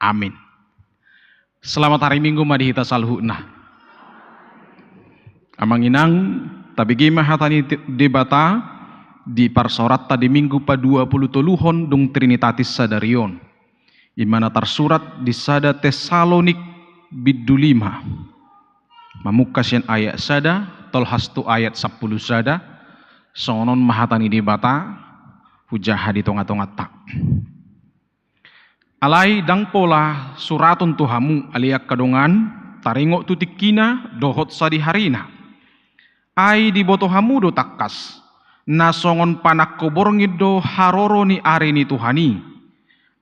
Amin. Selamat hari Minggu ma di hita saluhutna. Amang inang, tabege ma hata ni Debata di parsaoranta di Minggu paduapulutoluhon dung Trinitatis sadari on. I ma na tarsurat di sada Tessalonik bindu lima. Mamungka sian ayat sada, tolhas tu ayat sampulu sada, songon on ma hata ni Debata, hujaha di tonga-tonganta. Alai ndang pola suraton tu hamu ale angka dongan, taringot tu tingkina dohot sadiharina. Ai diboto hamu do tangkas, na songon panangko borngin do haroro ni ari ni Tuhan i.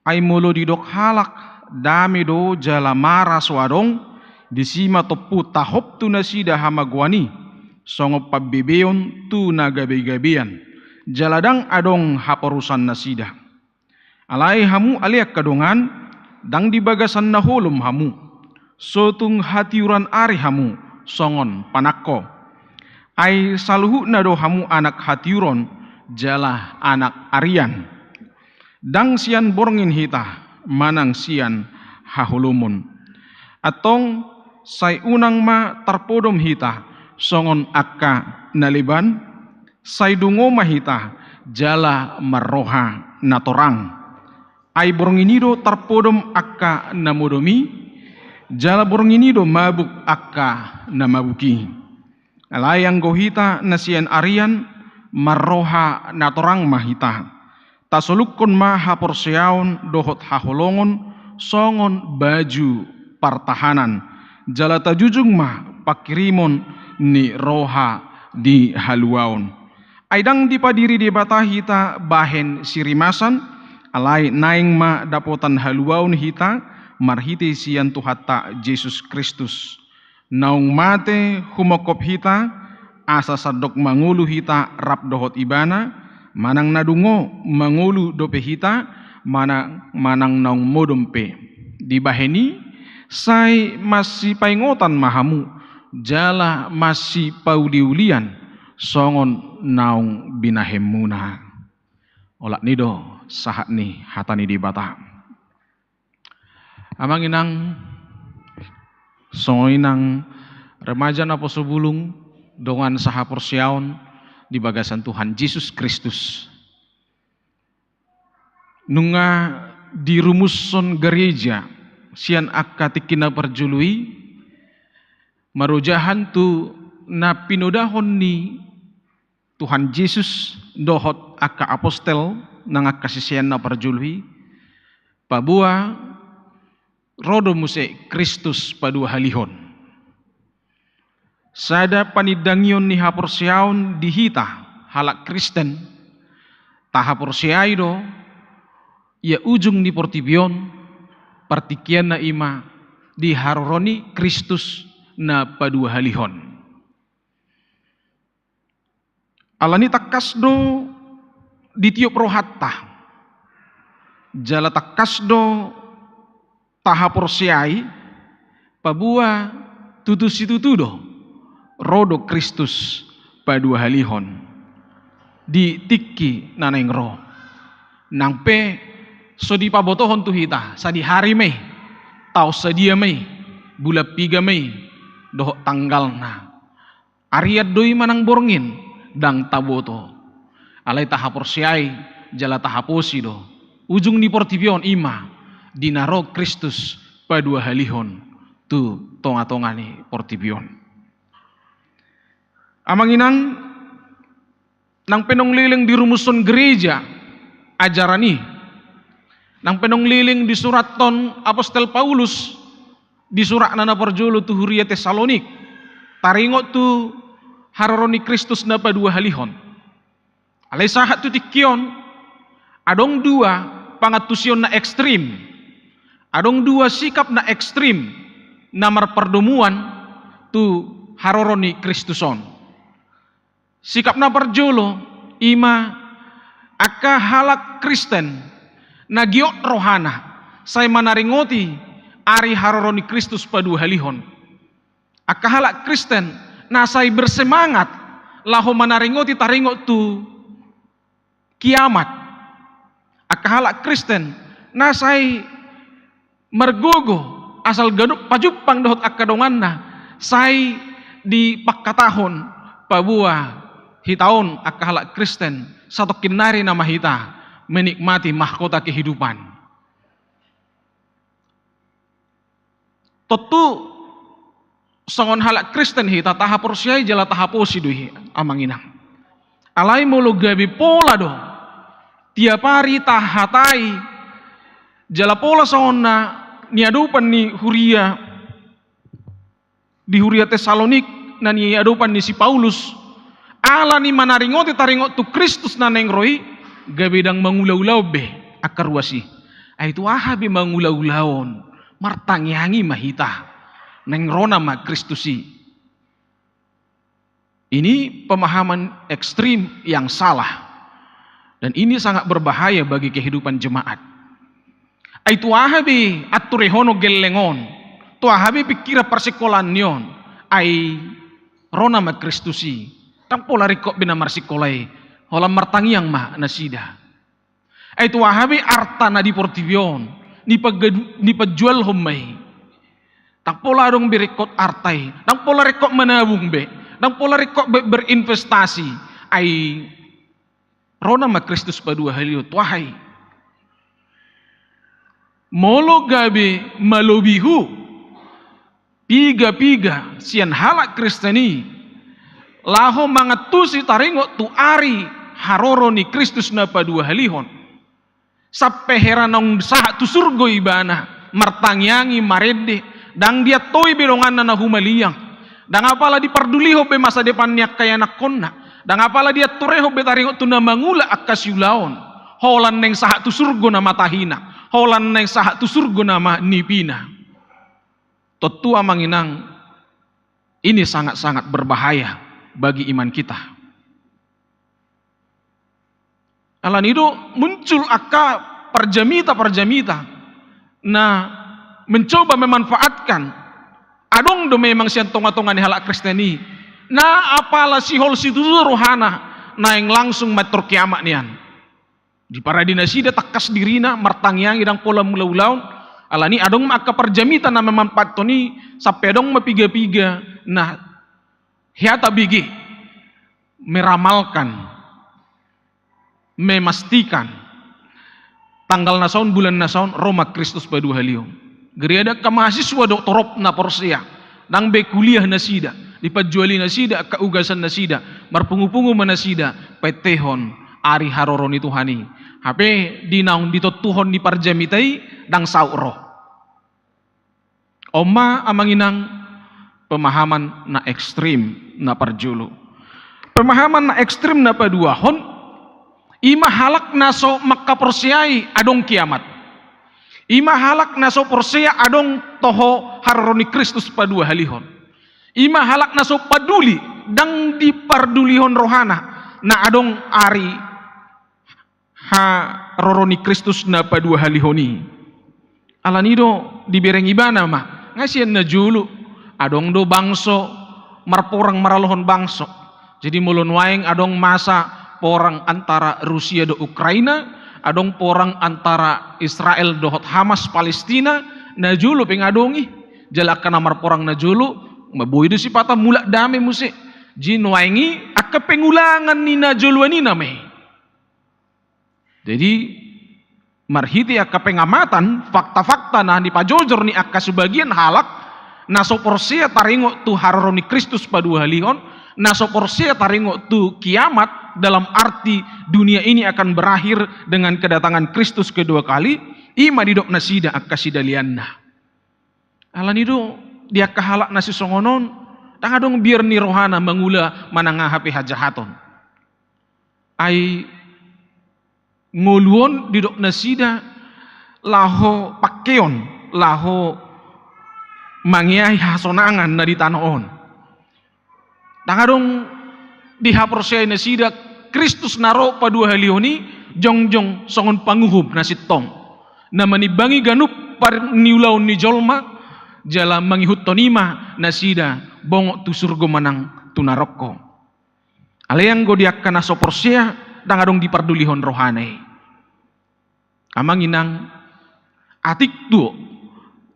Ai molo didok halak, dame do jala mara so adong, disi ma tompu tahop tu nasida hamagoan i, songon pambebeon tu na gabe-gabean, jala ndang adong haporusan nasida. Alai hamu ale angka dongan, ndang di bagasan na holom hamu, so tung hatiuran ari hamu songon panangko. Ai saluhutna do hamu anak hatiuron jala anak arian. Ndang sian borngin hita manang sian haholomon. Antong sai unang ma tarpodom hita songon angka na leban, sai dungo ma hita jala marroha na torang. Ai borngin i do tarpodom angka na modom i, jala borngin i do mabuk angka na mabuk i. Alai anggo hita na sian arian, marroha na torang ma hita. Tasolukkon ma haporseaon dohot haholongon songon baju partahanan, jala tajujung ma pangkirimon ni roha di haluaon. Ai ndang dipadiri Debata hita bahen sirimasan, alai naeng ma dapotan haluaon hita marhite sian Tuhanta Jesus Kristus. Naung mate humongkop hita, asa sandok mangolu hita rap dohot Ibana, manang na dungo mangolu dope hita, manang, manang naung modom pe. Dibahen i, sai masipaingotan ma hamu, jala masipauliulian, songon naung binahenmuna. Olat ni do sahat ni hata ni Debata. Amang inang, songon i nang remaja naposobulung, dongan sahaporseaon di bagasan Tuhan Jesus Kristus. Nunga dirumushon gareja sian angka tingki na parjolo i, marojahan tu na pinodahon ni Tuhan Jesus dohot angka apostel nang angka sisean na parjolo i, paboa ro do muse Kristus paduahalihon. Sada panindangion ni haporseaon di hita halak Kristen, tahaporseai do, ia ujung ni portibi on, partingkianna i ma di haroro ni Kristus na paduahalihon. Alani tangkas do ditiop rohanta, jala tangkas do tahaporseai, paboa tutu situtu do ro do Kristus paduahalihon di tingki na naeng ro. Nang pe so dipabotohon tu hita, sadihari ma i, taon sadia ma i, bulan piga ma i, dohot tanggalna. Arian do i manang borngin, ndang taboto. Alai tahaporseai jala tahaposi do, ujung ni portibi on i ma di na ro Kristus paduahalihon tu tonga-tonga ni portibi on. Amang inang, nang pe naung leleng dirumushon gareja ajaran i, nang pe naung leleng disurathon apostel Paulus di suratna na parjolo tu huria Tessalonik, taringot tu haroro ni Kristus na paduahalihon. Alai sahat tu tingki on, adong dua pangantusion na ekstrim, adong dua sikap na ekstrim na marpardomuan tu haroro ni Kristus on. Sikap na parjolo i ma angka halak Kristen na giot rohana sai manaringoti ari haroro ni Kristus paduahalihon. Angka halak Kristen na sai bersemangat laho manaringoti taringot tu kiamat. Angka halak Kristen na sai margogo, asal ganup pajumpang dohot angka donganna, sai dipangkatahon paboa hita on angka halak Kristen, satongkin nari nama hita menikmati mahkota kehidupan. Tontu songon halak Kristen hita, tahaporseai jala tahaposi do i, amang inang. Alai molo gabe pola do tiap ari tahatai, jala pola songon na niadopan ni huria di huria Tesalonik, na niadopan ni si Paulus, ala ni manaringoti taringot tu Kristus na naeng ro i, gabe ndang mangulaulaon be angka ruas i. Ai tu aha be mangulaulaon? Martangiangi ma hita, naeng ro nama Kristus i. Ini pemahaman ekstrim yang salah. Dan ini sangat berbahaya bagi kehidupan jemaat. Ai tu aha be anturehonon gelleng on, tu aha be pingkiran parsingkolaan ni on, ai ro nama Kristus i, ndang pola ringkot be na marsingkola i, holan martangiang ma nasida. Ai tu aha be arta na di portibi on, nipagadu-, nipajualhon ma i. Ndang pola adong be ringkot arta i, ndang pola ringkot manabung be, ndang pola ringkot be berinvestasi. Ai ro nama Kristus paduahalihon, tu aha i? Molo gabe malobi hu piga-piga sian halak Kristen i laho mangantusi taringot tu ari haroro ni Kristus na paduahalihon, sampe hera naung sahat tu surgo ibana, martangiangi, marende, ndang diantoi be donganna na humaliang, ndang apala dipardulihon be masa depan ni angka ianakhonna, ndang apala dianturehon be taringot tu na mangula angka siulaon, holan naeng sahat tu surgo nama tahina, holan naeng sahat tu surgo nama nipina. Tontu, amang inang, ini sangat-sangat berbahaya bagi iman kita. Alani do muncul angka parjamita-parjamita na mencoba memanfaatkan, adong do memang sian tonga-tonga ni halak Kristen i, na apala sihol situtu rohana, naeng langsung mantor kiamat nian. Diparade nasida tangkas dirina, martangiangi, ndang pola mangulaulaon. Alani adong ma angka parjamita na memanfaathon i, sampe adong ma piga-piga na hea tabege, meramalkan, memastikan tanggal na saon, bulan na saon, ro ma Kristus paduahalihon. Gariada angka mahasiswa dohot torop na porsea, ndang be kuliah nasida, dipajuali nasida angka ugasan nasida, marpungu-pungu ma nasida paintehon ari haroro ni Tuhan i. Hape di naung ditontuhon ni parjamita i ndang saut ro. On ma, amang inang, pemahaman na ekstrim na parjolo. Pemahaman na ekstrim na paduahon, i ma halak na so mangkaporseai adong kiamat. I ma halak na so porsea adong toho haroro ni Kristus paduahalihon. I ma halak na so paduli, ndang dipardulihon rohana na adong ari haroro ni Kristus na paduahalihon i. Alani do dibereng ibana ma, nga sian na jolo adong do bangso marporang maralohon bangso. Jadi molo nuaeng adong masa porang antara Rusia dohot Ukraina, adong porang antara Israel dohot Hamas Palestina, na jolo pe nga adong i. Jala angka na marporang na jolo, ma boi do sipata mulak dame muse. Jadi nuaeng i angka pengulangan ni na joloan i nama i. Jadi, marhite angka pengamatan, fakta-fakta na nipajojor ni angka sebagian halak, na so porsea taringot tu haroro ni Kristus paduahalihon, na so porsea taringot tu kiamat dalam arti dunia ini akan berakhir dengan kedatangan Kristus kedua kali, i ma didok nasida angka sidalianna. Alani do, di angka halak na sisongon on, ndang adong biar ni rohana mangula manang aha pe hajahaton. Ai ngolu on didok nasida laho pangkeon, laho mangeahi hasonangan na di tano on. Ndang adong dihaporseai nasida Kristus na ro paduahalihon i jongjong songon panguhum na sintong, na manimbangi ganup parniulaon ni jolma, jala mangihuthon i ma nasida bongot tu surgo manang tu narokko. Alai anggo di angka na so porsea, Ndang adong dipardulihon rohana i. Amang inang, atik do,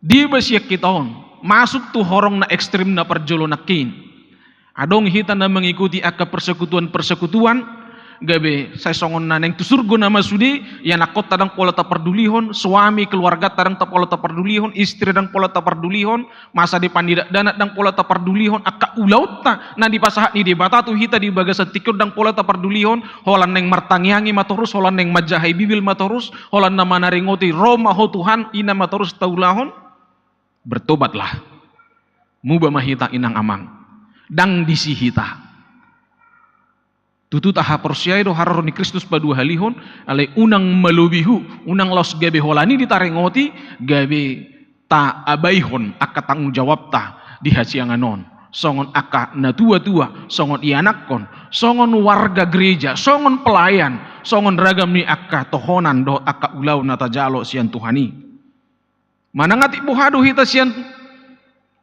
diba sian hita on masuk tu horong na ekstrim na parjolo nangkin. Adong hita na mangikuti angka persekutuan-persekutuan, gabe sai songon na naeng tu surgo nama sude, ianakkonta ndang pola tapardulihon, suami keluargata ndang pola tapardulihon, istri ndang pola tapardulihon, masa depan ni dakdanak ndang pola tapardulihon, angka ulaonta na dipasahat ni Debata tu hita di bagasan tingki on ndang pola tapardulihon, holan naeng martangiangi ma torus, holan naeng manjahai Bibel ma torus, holan na manaringoti ro ma Ho Tuhan, i na ma torus taulahon. Bertobatlah. Muba ma hita inang amang. Ndang disi hita. Tutu tahaporseai do haroro ni Kristus paduahalihon, alai unang malobi hu, unang laos gabe holan i ditaringoti, gabe taabaihon angka tanggung jawabta di hasiangan on. Songon angka natuatua, songon ianakkon, songon warga gereja, songon pelayan, songon ragam ni angka tohonan dohot angka ulaon na tajalo sian Tuhan i. Manang atik boha do hita sian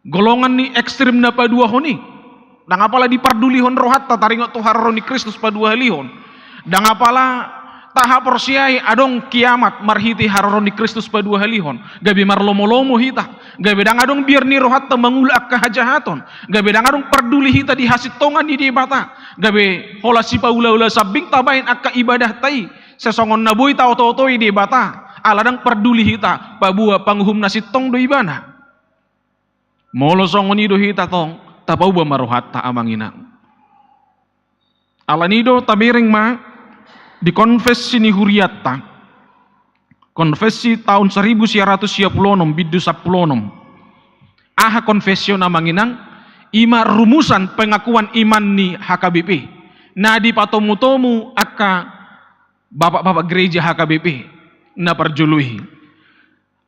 golongan ni ekstrim na paduahon i. Ndang apala dipardulihon rohanta taringot tu haroro ni Kristus paduahalihon. Ndang apala tahaporseai adong kiamat marhite haroro ni Kristus paduahalihon. Gabe marlomolomo hita. Gabe ndang adong biar ni rohanta mangula angka hajahaton. Gabe ndang adong parduli hita di hasintongan ni Debata. Gabe holan sipaulaula sambing tabahen angka ibadahta i. Sesongon na boi taotootoi Debata, ala ndang parduli hita, paboa panguhum na sintong do Ibana. Molo songon i do hita tong, tapauba ma rohanta amang inang. Alani do tabereng ma di konfesi ni hurianta. Konfesi taon saribu sia ratus sia pulu onom, bindu sampulu onom. Aha konfesi on amang inang? I ma rumusan pengakuan iman ni H K B P. Na dipatomutomu angka bapak-bapak gereja H K B P na parjolo i.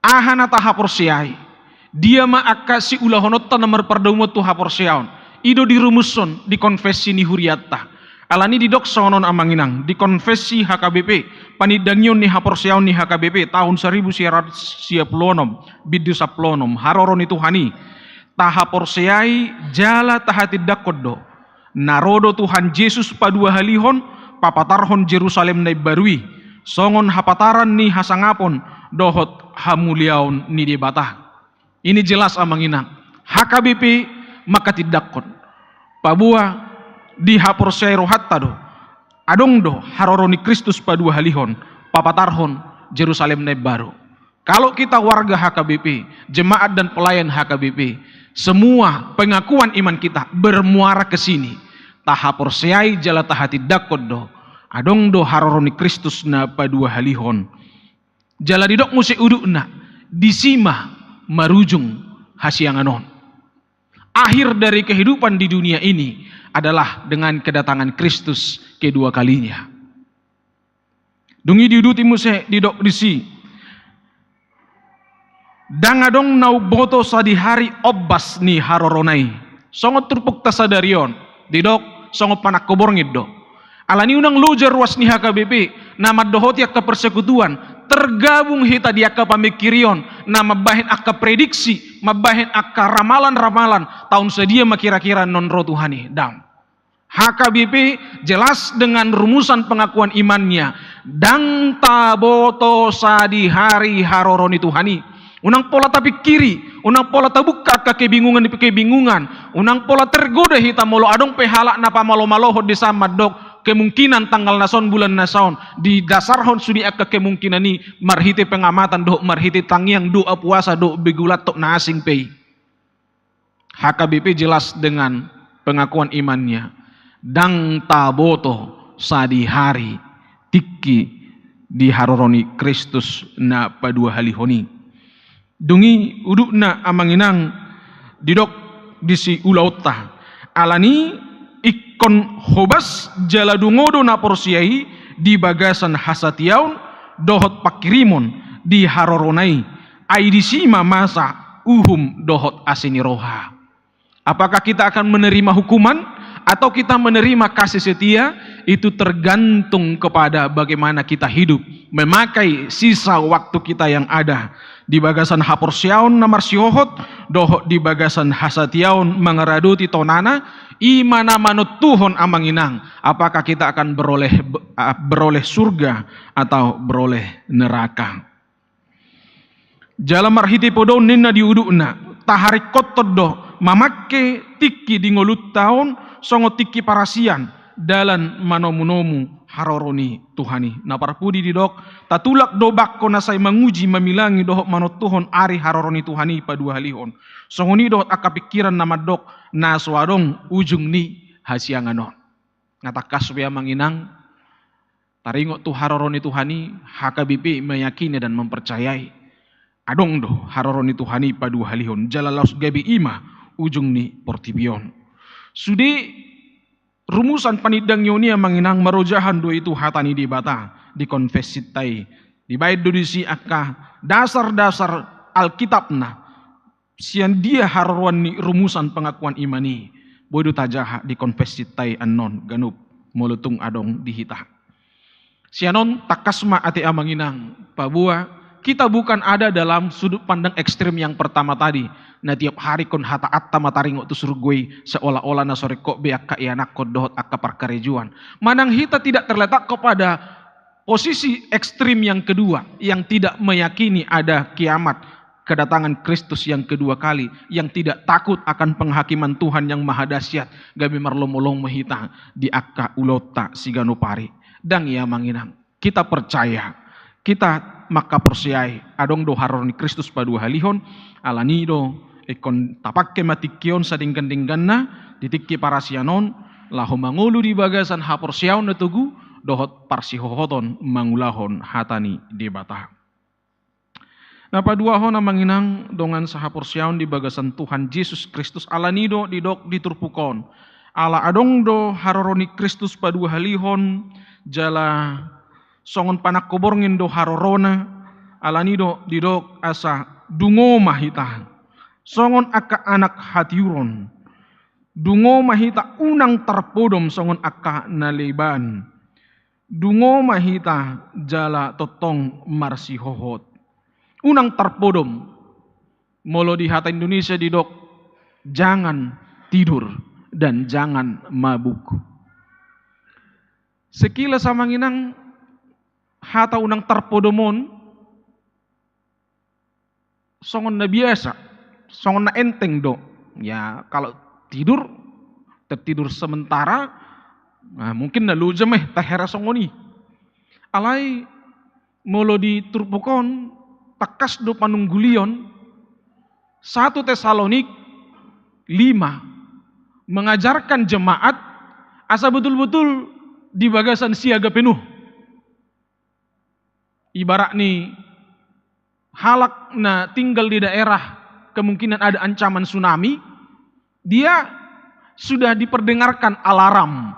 Aha na tahaporseai? Dia ma angka siulahononta na marpardomuan tu haporseaon? I do dirumushon di konfesi ni hurianta. Alani didok songon on amang inang, di konfesi H K B P, panindangion ni haporseaon ni H K B P, taon saribu sia ratus sia pulu onom, bindu sampulu onom, haroro ni Tuhan i. Tahaporseai jala tahatindangkon do. Na ro do Tuhan Jesus paduahalihon, papatarhon Jerusalem na imbaru i, songon hapataran ni hasangapon dohot hamuliaon ni Debata. Ini jelas amang inang, H K B P mangkatindangkon. Paboa dihaporseai rohanta do, adong do haroro ni Kristus paduahalihon, papatarhon Jerusalem na imbaru. Kalau kita warga H K B P, jemaat dan pelayan H K B P, semua pengakuan iman kita bermuara ke sini. Tahaporseai jala tahatindangkon do, adong do haroro ni Kristus na paduahalihon. Jala didok muse udutna, disi ma marujung hasiangan on. Akhir dari kehidupan di dunia ini adalah dengan kedatangan Kristus kedua kalinya. Dung i diuduti muse didok disi, ndang adong na umboto sadihari ombas ni harorona i. Songon turpukta sadari on, didok songon panangko borngin do. Alani unang loja ruas ni H K B P na mandohoti angka persekutuan, tergabung hita di angka pamingkirion na mambahen angka prediksi, mambahen angka ramalan-ramalan, taon sadia ma kira-kira non ro Tuhan i, ndang. H K B P jelas dengan rumusan pengakuan imannya, ndang taboto sadihari haroro ni Tuhan i. Unang pola tapingkiri, unang pola tabungka angka kebingungan-kebingungan, unang pola tergoda hita molo adong pe halak na pamalo-malohon di san mandok kemungkinan tanggal na son bulan na son, didasarhon sude angka kemungkinan i marhite pengamatan dohot marhite tangiang, doa, puasa dohot begu lantok na asing pe i. H K B P jelas dengan pengakuan imannya, ndang taboto sadihari tingki di haroro ni Kristus na paduahalihon i. Dung i udutna amang inang didok disi ulaonta. Alani ingkon hobas jala dungo do na porsea i di bagasan hasatiaon dohot pangkirimon di harorona i. Ai disi ma masa uhum dohot asi ni roha. Apakah kita akan menerima hukuman atau kita menerima kasih setia, itu tergantung kepada bagaimana kita hidup, memakai sisa waktu kita yang ada di bagasan haporseaon na marsihohot dohot di bagasan hasatiaon mangaradoti tonana. I ma na manontuhon, amang inang, apakah kita akan beroleh, beroleh surga atau beroleh neraka. Jala marhite podaon ninna di udutna, taharingkothon do mamangke tingki di ngolunta on songon tingki parasian, dalan manomunomu haroro ni Tuhan i. Na parpudi didok, tatulak do bangko na sai manguji, mamilangi dohot manontuhon ari haroro ni Tuhan i paduahalihon. Songon i dohot angka pingkiran na mandok, na so adong ujung ni hasiangan on. Na tangkas be, amang inang, taringot tu haroro ni Tuhan i, H K B P meyakini dan mempercayai adong do haroro ni Tuhan i paduahalihon, jala laos gabe i ma ujung ni portibi on. Sude rumusan panindangion i, amang inang, marojahan do i tu hata ni Debata di konfesinta i. Dibaen do disi angka dasar-dasar Alkitapna, sian dia haroroan ni rumusan pengakuan iman i. Boi do tajaha di konfesinta i annon ganup, molo tung adong di hita. Sian on tangkas ma ate, amang inang, paboa kita bukan ada dalam sudut pandang ekstrim yang pertama tadi, na tiap hari ingkon hataanta ma taringot tu surgo i, seolah-olah na so ringkot be angka ianakhon dohot angka parkarejoan. Manang hita tidak terletak kepada posisi ekstrim yang kedua, yang tidak meyakini ada kiamat, kedatangan Kristus yang kedua kali, yang tidak takut akan penghakiman Tuhan yang maha dahsyat, gabe marlomolomo hita di angka ulaonta siganup ari. Ndang i, amang inang. Kita percaya, kita mangkaporseai adong do haroro ni Kristus paduahalihon. Alani do ingkon tapangke ma tingki on sadenggan-dengganna di tingki parasian on, laho mangolu di bagasan haporseaon na togu dohot parsihohoton mangulahon hata ni Debata. Na paduahon, amang inang, dongan sahaporseaon di bagasan Tuhan Jesus Kristus, alani do didok di turpuk on, ala adong do haroro ni Kristus paduahalihon, jala songon panangko borngin do harorona. Alani do didok asa dungo ma hita songon angka anak hatiuron. Dungo ma hita unang tarpodom songon angka na leban. Dungo ma hita jala tongtong marsihohot. Unang tarpodom. Molo di hata Indonesia didok, jangan tidur dan jangan mabuk. Sekilas, amang inang, hata unang tarpodom on songon na biasa, songon na enteng do. Ya, kalau tidur, tertidur sementara, nah, mungkin na loja ma i tahera songon i. Alai molo di turpuk on, tangkas do panunggulion, satu Tesalonik lima, mengajarkan jemaat asa betul-betul di bagasan siaga penuh. Ibarat ni halak na tinggal di daerah kemungkinan ada ancaman tsunami, dia sudah diperdengarkan alarm.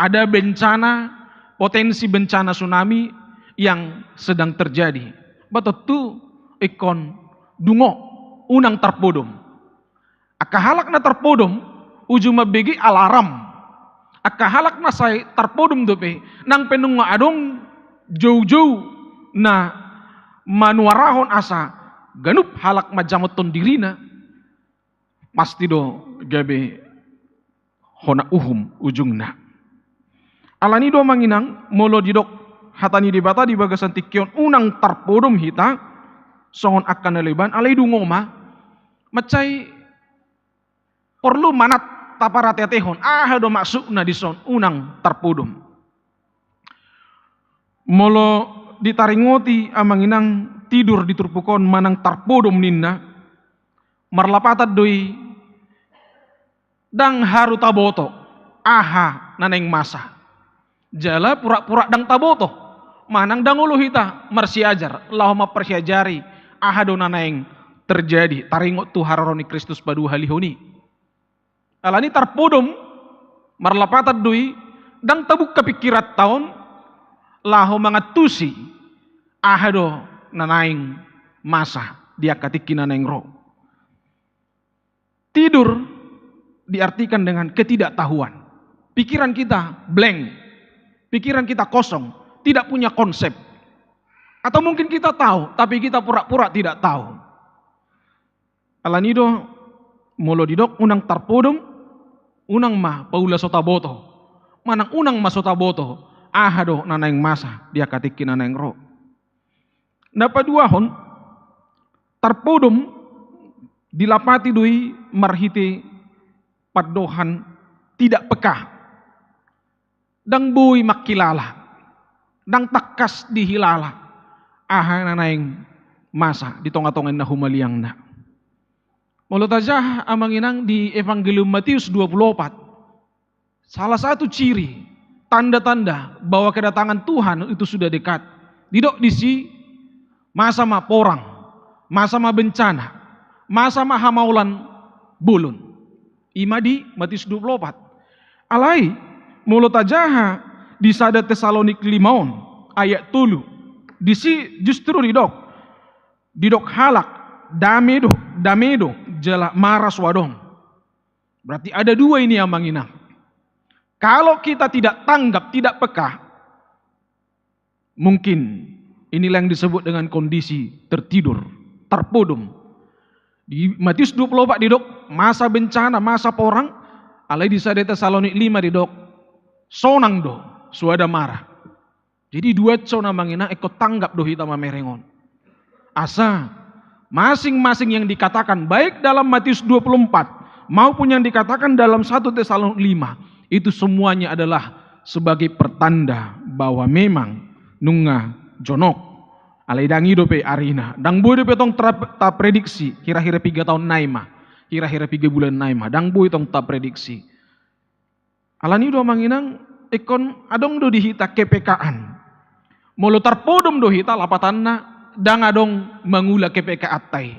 Ada bencana, potensi bencana tsunami yang sedang terjadi. Ba tontu ingkon dungo, unang tarpodom. Angka halak na tarpodom, uju mambege alarm. Angka halak na sai tarpodom dope, nang pe nunga adong joujou na manuarahon asa ganup halak manjamothon dirina, pasti do gabe hona uhum ujungna. Alani do, amang inang, molo didok hata ni Debata di bagasan tingki on, unang tarpodom hita songon angka na leban, alai dungo ma. Mansai porlu manat taparateatehon, aha do maksudna dison unang tarpodom. Molo ditaringoti, amang inang, tidur di turpuk on manang tarpodom ninna, marlapatan do i, ndang haru taboto aha na naeng masa. Jala pura-pura ndang taboto, manang ndang olo hita marsiajar laho mamparsiajari aha do na naeng terjadi taringot tu haroro ni Kristus paduahalihon i. Alani tarpodom, marlapatan do i, ndang tabuka pingkiranta on laho mangantusi aha do na naeng masa di angka tingki na naeng ro. Tidur diartikan dengan ketidaktahuan. Pikiran kita blank, pikiran kita kosong, tidak punya konsep. Atau mungkin kita tahu, tapi kita pura-pura tidak tahu. Alani do, molo didok unang tarpodom, unang ma paula so taboto, manang unang ma so taboto aha do na naeng masa di angka tingki na naeng ro. Na paduahon, tarpodom dilapati do i marhite pandohan tidak peka. Ndang boi mangkilala, ndang tangkas dihilala aha na naeng masa di tonga-tonga ni na humaliangna. Molo tajaha, amang inang, di Evangelium Matius dua puluh opat, salah satu ciri, tanda-tanda bahwa kedatangan Tuhan itu sudah dekat, didok disi, masa ma porang, masa ma bencana, masa ma hamaolan bolon. I ma di Matius dua puluh opat. Alai, molo tajaha di sada Tesalonik lima on, ayat tolu, disi justru didok, didok halak, dame do, dame do, jala mara so adong. Berarti ada dua ini, amang inang. Kalau kita tidak tanggap, tidak peka, mungkin inilah yang disebut dengan kondisi tertidur, tarpodom. Di Matius dua puluh opat didok masa bencana, masa porang, alai di sada Tesalonik lima didok sonang do, suada mara. Jadi duason, amang inang, ingkon tanggap do hita mamereng on. Asa masing-masing yang dikatakan, baik dalam Matius dua puluh empat maupun yang dikatakan dalam satu Tesalonik lima, itu semuanya adalah sebagai pertanda bahwa memang nunga jonok. Alai ndang i dope arina, ndang boi dope tong tra-, taprediksi, hira-hira piga taon nai ma, hira-hira piga bulan nai ma, ndang boi tong taprediksi. Alani do, amang inang, ingkon adong do di hita kepekaan. Molo tarpodom do hita, lapatanna ndang adong mangula kepekaanta i.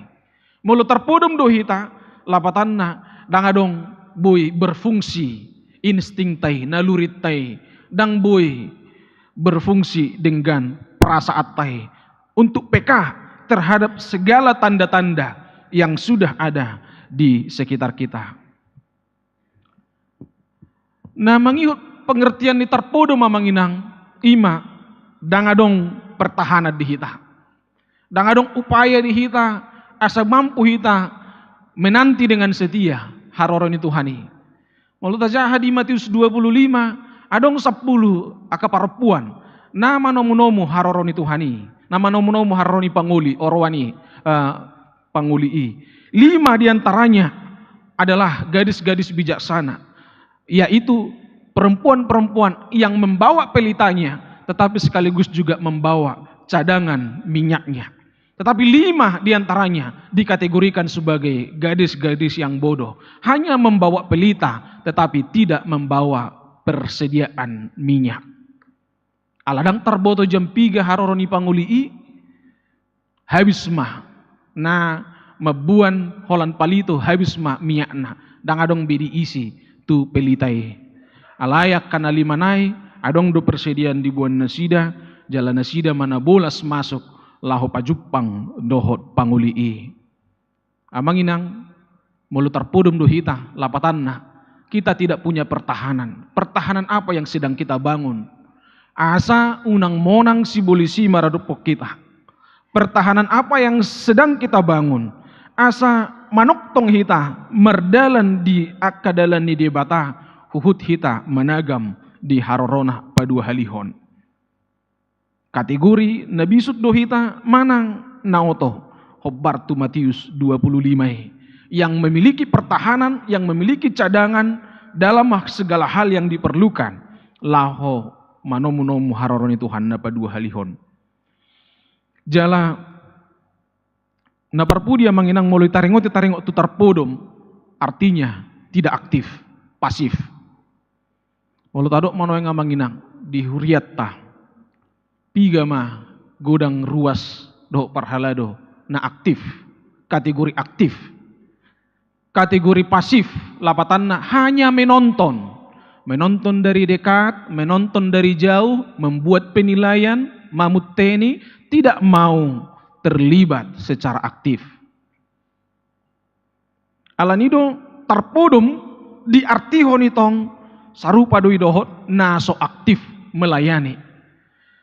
Molo tarpodom do hita, lapatanna ndang adong boi berfungsi instingta i, nalurinta i, ndang boi berfungsi denggan perasaanta i untuk peka terhadap segala tanda-tanda yang sudah ada di sekitar kita. Na mangihut pengertian ni tarpodom, amang inang, i ma ndang adong pertahanan di hita. Ndang adong upaya di hita asa mampu hita menanti dengan setia haroro ni Tuhan i. Molo tajaha di Matius dua puluh lima, adong sampulu angka parompuan na manomu-nomu haroro ni Tuhan i, na manomu-nomu haroro ni pangoli, oroan i, eh, pangoli i. Lima di antaranya adalah gadis-gadis bijaksana, yaitu perempuan-perempuan yang membawa pelitanya, tetapi sekaligus juga membawa cadangan minyaknya. Tetapi lima di antaranya dikategorikan sebagai gadis-gadis yang bodoh, hanya membawa pelita, tetapi tidak membawa persediaan minyak. Ala ndang tarboto jam piga haroro ni pangoli i, habis ma na mamboan holan palito, habis ma minyakna, ndang adong be diisi tu pelita i. Alai angka na lima nai, adong do persediaan diboan nasida, jala nasida ma na bolas masuk laho pajumpang dohot pangoli i. Amang inang, molo tarpodom do hita, lapatanna, kita tidak punya pertahanan. Pertahanan apa yang sedang kita bangun? Asa unang monang sibolis i maradophon hita. Pertahanan apa yang sedang kita bangun? Asa manongtong hita mardalan di angka dalan ni Debata, huhut hita managam di harorona paduahalihon. Kategori na bisuk do hita manang na oto, hombar tu Matius dua puluh lima i, yang memiliki pertahanan, yang memiliki cadangan dalam segala hal yang diperlukan, laho manomu-nomu haroro ni Tuhan na paduahalihon. Jala na parpudi, amang inang, molo taringot, taringot tu tarpodom, artinya tidak aktif, pasif. Molo tadok ma nuaeng, amang inang, di hurianta, piga ma godang ruas dohot parhalado na aktif, kategori aktif. Kategori pasif, lapatanna hanya menonton. Menonton dari dekat, menonton dari jauh, membuat penilaian, mamunteni, tidak mau terlibat secara aktif. Alani do tarpodom diartihon i tong Sarupa do i dohot na so aktif melayani.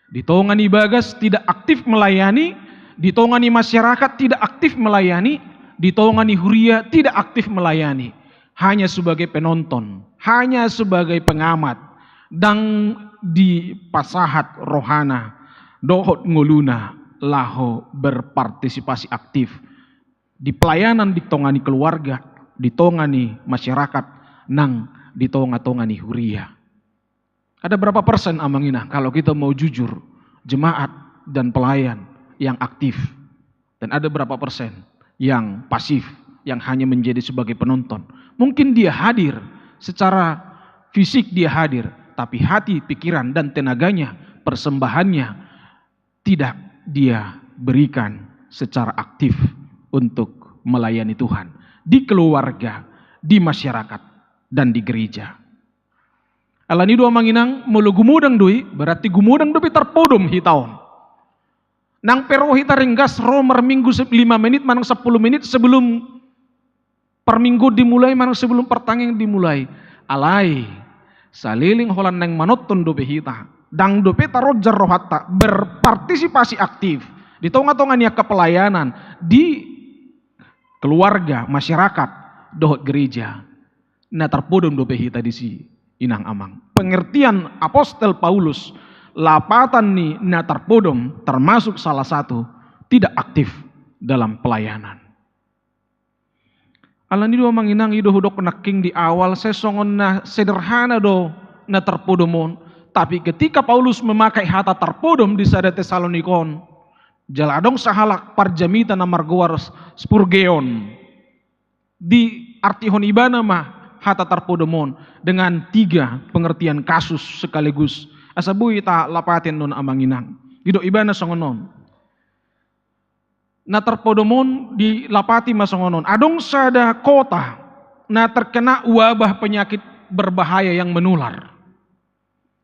Di tonga ni bagas tidak aktif melayani, di tonga ni masyarakat tidak aktif melayani, di tonga ni huria tidak aktif melayani. Hanya sebagai penonton, hanya sebagai pengamat, ndang dipasahat rohana dohot ngoluna laho berpartisipasi aktif di pelayanan di tonga ni keluarga, di tonga ni masyarakat, nang di tonga-tonga ni huria. Ada berapa persen, Amang Inang, kalau kita mau jujur, jemaat dan pelayan yang aktif? Dan ada berapa persen yang pasif, yang hanya menjadi sebagai penonton? Mungkin dia hadir secara fisik, dia hadir, tapi hati, pikiran, dan tenaganya, persembahannya tidak dia berikan secara aktif untuk melayani Tuhan di keluarga, di masyarakat, dan di gereja. Alani do, Amang Inang, molo gumodang do i, berarti gumodang dope tarpodom hita on. Nang pe ro hita ringgas, ro marminggu se-, lima menit manang sepuluh menit sebelum parminggu dimulai manang sebelum partangiang dimulai. Alai saleleng holan naeng manonton dope hita, ndang dope taronjar rohanta berpartisipasi aktif di tonga-tonga ni angka pelayanan di keluarga, masyarakat, dohot gereja. Na tarpodom dope hita disi, Inang Amang. Pengertian Apostel Paulus, lapatan ni na tarpodom, termasuk salah satu tidak aktif dalam pelayanan. Alani do, Amang Inang, i do hudok nangkin di awal, sai songon na sederhana do na tarpodom on. Tapi ketika Paulus memakai hata tarpodom di sada Tesalonika on, jala adong sahalak parjamita na margoar s-, spurgeon. Diartihon ibana ma hata tarpodom on dengan tiga pengertian kasus sekaligus. Asa boi talapati annon, Amang Inang. Didok ibana songon on. Na tarpodom on dilapati ma songon on. Adong sada kota na terkena wabah penyakit berbahaya yang menular.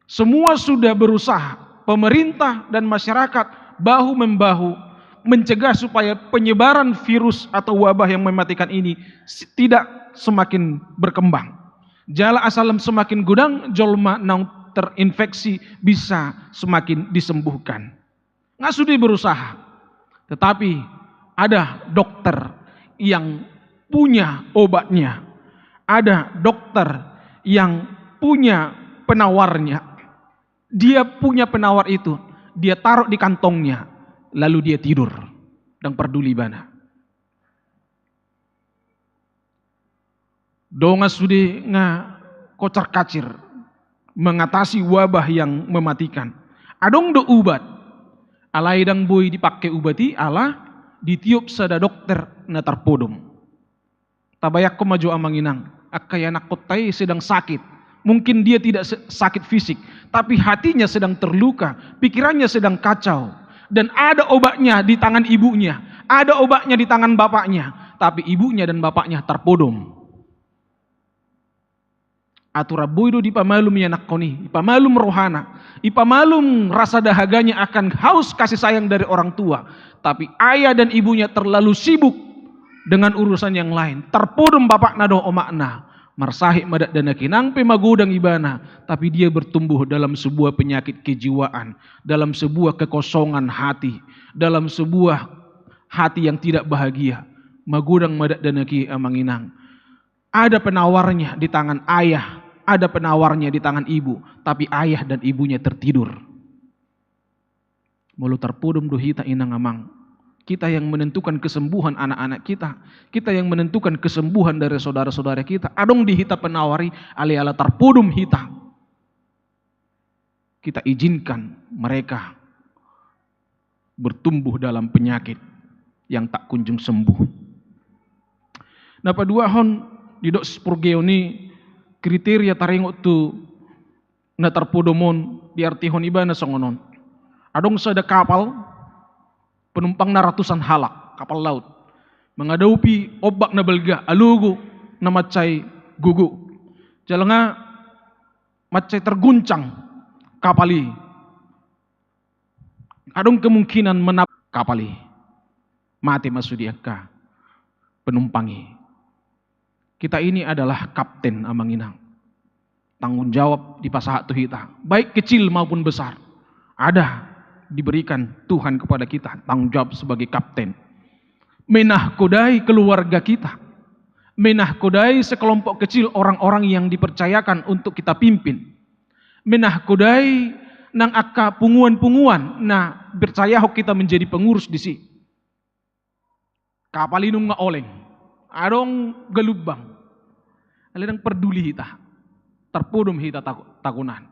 Semua sudah berusaha, pemerintah dan masyarakat bahu-membahu mencegah supaya penyebaran virus atau wabah yang mematikan ini si-, tidak semakin berkembang. Jala asa lam semakin godang jolma naung terinfeksi bisa semakin disembuhkan. Nggak sudah berusaha. Tetapi ada dokter yang punya obatnya. Ada dokter yang punya penawarnya. Dia punya penawar itu. Dia taruh di kantongnya. Lalu dia tidur. Ndang parduli ibana. Dongan sude nga kocar-kacir mengatasi wabah yang mematikan. Adong do ubat, alai ndang boi dipake ubat i ala ditiop sada dokter na tarpodom. Tabayangkon ma jo, Amang Inang, angka ianakhonta i sedang sakit. Mungkin dia tidak se-, sakit fisik, tapi hatinya sedang terluka, pikirannya sedang kacau. Dan ada obatnya di tangan ibunya, ada obatnya di tangan bapaknya, tapi ibunya dan bapaknya tarpodom. Atur boi do dipamalum ianakhon i, dipamalum rohana, dipamalum rasa dahaganya akan haus kasih sayang dari orang tua. Tapi ayah dan ibunya terlalu sibuk dengan urusan yang lain. Tarpodom bapakna dohot omakna. Marsahit ma dakdanak i, nang pe magodang ibana, tapi dia bertumbuh dalam sebuah penyakit kejiwaan, dalam sebuah kekosongan hati, dalam sebuah hati yang tidak bahagia. Magodang ma dakdanak i, Amang Inang. Ada penawarnya di tangan ayah, ada penawarnya di tangan ibu, tapi ayah dan ibunya tertidur. Molo tarpodom do hita, Inang Amang, kita yang menentukan kesembuhan anak-anak kita, kita yang menentukan kesembuhan dari saudara-saudara kita. Adong di hita penawar i, alai ala tarpodom hita, kita izinkan mereka bertumbuh dalam penyakit yang tak kunjung sembuh. Na paduahon, didok spurgeon i, kriteria taringot tu na tarpodom on, diartihon ibana songon on. Adong sada kapal, penumpangna ratusan halak, kapal laut, menghadapi ombak na balga, alogo na mansai gogo. Jala nga mansai terguncang kapal i. Adong kemungkinan menab-, kapal i. Mate ma sude angka penumpang i. Kita ini adalah kapten, Amang Inang. Tanggung jawab dipasahat tu hita, baik kecil maupun besar. Ada diberikan Tuhan kepada kita tanggung jawab sebagai kapten. Menahkodai keluarga kita. Menahkodai sekelompok kecil orang-orang yang dipercayakan untuk kita pimpin. Menahkodai nang angka punguan-punguan na percayahon kita menjadi pengurus disi. Kapal i nunga oleng, adong galumbang. Alai ndang parduli hita. Tarpodom hita tago-, tagonan.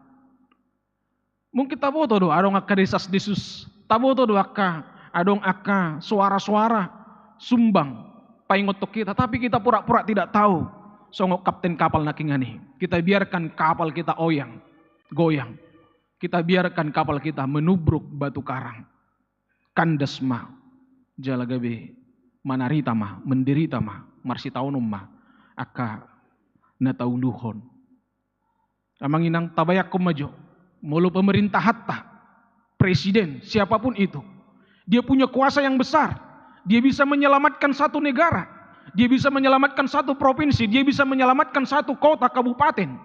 Mungkin taboto do adong angka desas-desus, taboto do angka, adong angka suara-suara sumbang paingothon hita, tapi kita pura-pura tidak tahu. Songon kapten kapal nangkiningan i, kita biarkan kapal kita oyang, goyang. Kita biarkan kapal kita menubruk batu karang. Kandas ma, jala gabe manarita ma, menderita ma, marsitaonon ma angka na tauluhon. Amang inang, tabayangkon ma jo, molo pemerintahanta, presiden, siapapun itu, dia punya kuasa yang besar. Dia bisa menyelamatkan satu negara. Dia bisa menyelamatkan satu provinsi. Dia bisa menyelamatkan satu kota, kabupaten.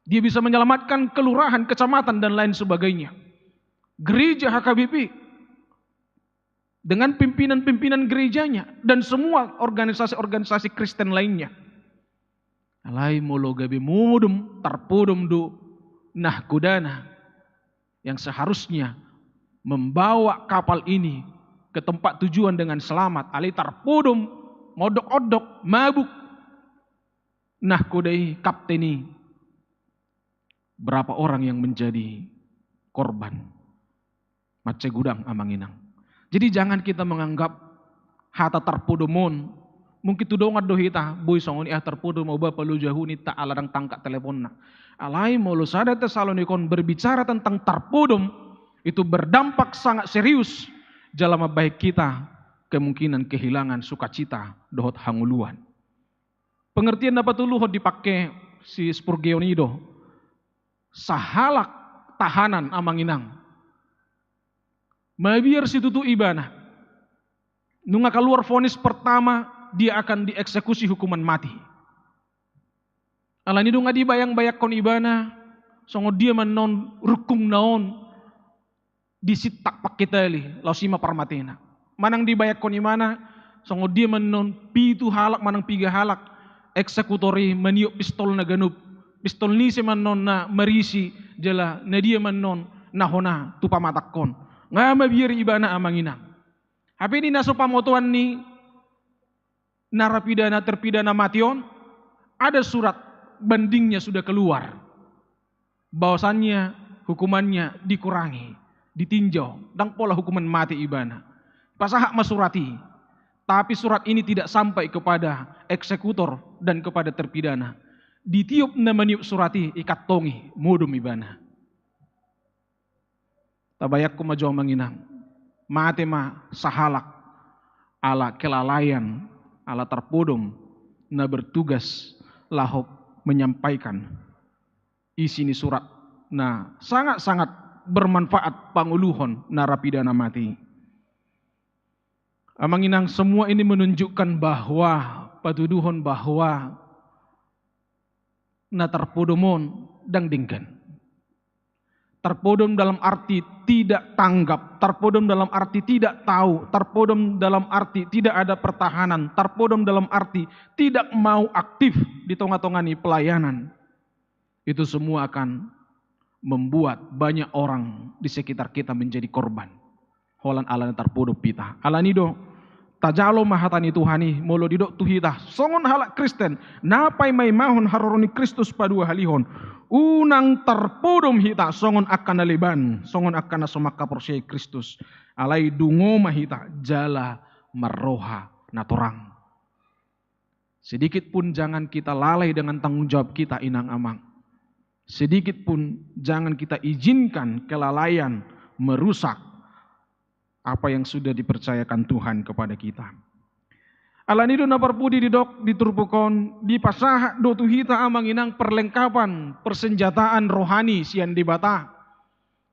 Dia bisa menyelamatkan kelurahan, kecamatan, dan lain sebagainya. Gereja H K B P dengan pimpinan-pimpinan gerejanya dan semua organisasi-organisasi Kristen lainnya. Alai molo gabe modom, tarpodom do nahkodana yang seharusnya membawa kapal ini ke tempat tujuan dengan selamat, alai tarpodom, modok-odok, mabuk nahkoda i, kapten i. Berapa orang yang menjadi korban? Mansai godang, amang inang. Jadi, jangan kita menganggap hata tarpodom on, mungkin tu dongan do hita, boi songon i, ah, tarpodom ma au, ba, paloja hu, ninta, ala ndang tangkap teleponna. Alai molo sada Tesalonik on berbicara tentang tarpodom, itu berdampak sangat serius, jala mambahen hita kemungkinan kehilangan sukacita dohot hangoluan. Pengertian na patoluhon dipangke si Spurgeon i do, sahalak tahanan, amang inang, mabiar situtu ibana, nunga kaluar vonis pertama, dia akan dieksekusi hukuman mati. Alani i nunga dibayang-bayangkon ibana songon dia ma annon rungkungna on disintak pangke tali, laos i ma parmatena. Manang dibayangkon ibana songon dia ma annon pitu halak manang piga halak eksekutor i maniop pistolna ganup, pistol ni ise ma annon na marisi jala na dia ma annon na hona tu pamatangkon. Nga mabiar ibana, amang inang. Hape di na so pamotoan ni narapidana, terpidana mati on, ada surat bandingnya sudah keluar. Bahwasannya hukumannya dikurangi, ditinjau, ndang pola hukuman mati ibana. Pasahat ma surat i. Tapi surat ini tidak sampai kepada eksekutor dan kepada terpidana. Ditiop na maniop surat i, i kantongi, modom ibana. Tabayangkon ma jo, amang inang, mate ma sahalak ala kelalaian, ala tarpodom na bertugas laho menyampaikan isi ni surat na sangat-sangat bermanfaat pangoluhon narapidana mati. Amang inang, semua ini menunjukkan bahwa, patuduhon bahwa na tarpodom on ndang denggan. Tarpodom dalam arti tidak tanggap, tarpodom dalam arti tidak tahu, tarpodom dalam arti tidak ada pertahanan, tarpodom dalam arti tidak mau aktif di tonga-tonga ni pelayanan. Itu semua akan membuat banyak orang di sekitar kita menjadi korban. Holan ala na tarpodom hita. Alani do, tajalo ma hata ni Tuhan i, molo didok tu hita songon halak Kristen na paimaimahon haroro ni Kristus paduahalihon, unang tarpodom hita songon angka na leban, songon angka na so mangkaporseai Kristus. Alai dungo ma hita jala marroha na torang. Sedikit pun jangan kita lalai dengan tanggung jawab kita, inang amang. Sedikit pun jangan kita izinkan kelalaian merusak apa yang sudah dipercayakan Tuhan kepada kita. Alani do na parpudi didok di turpuk on, dipasahat do tu hita, amang inang, perlengkapan persenjataan rohani sian Debata.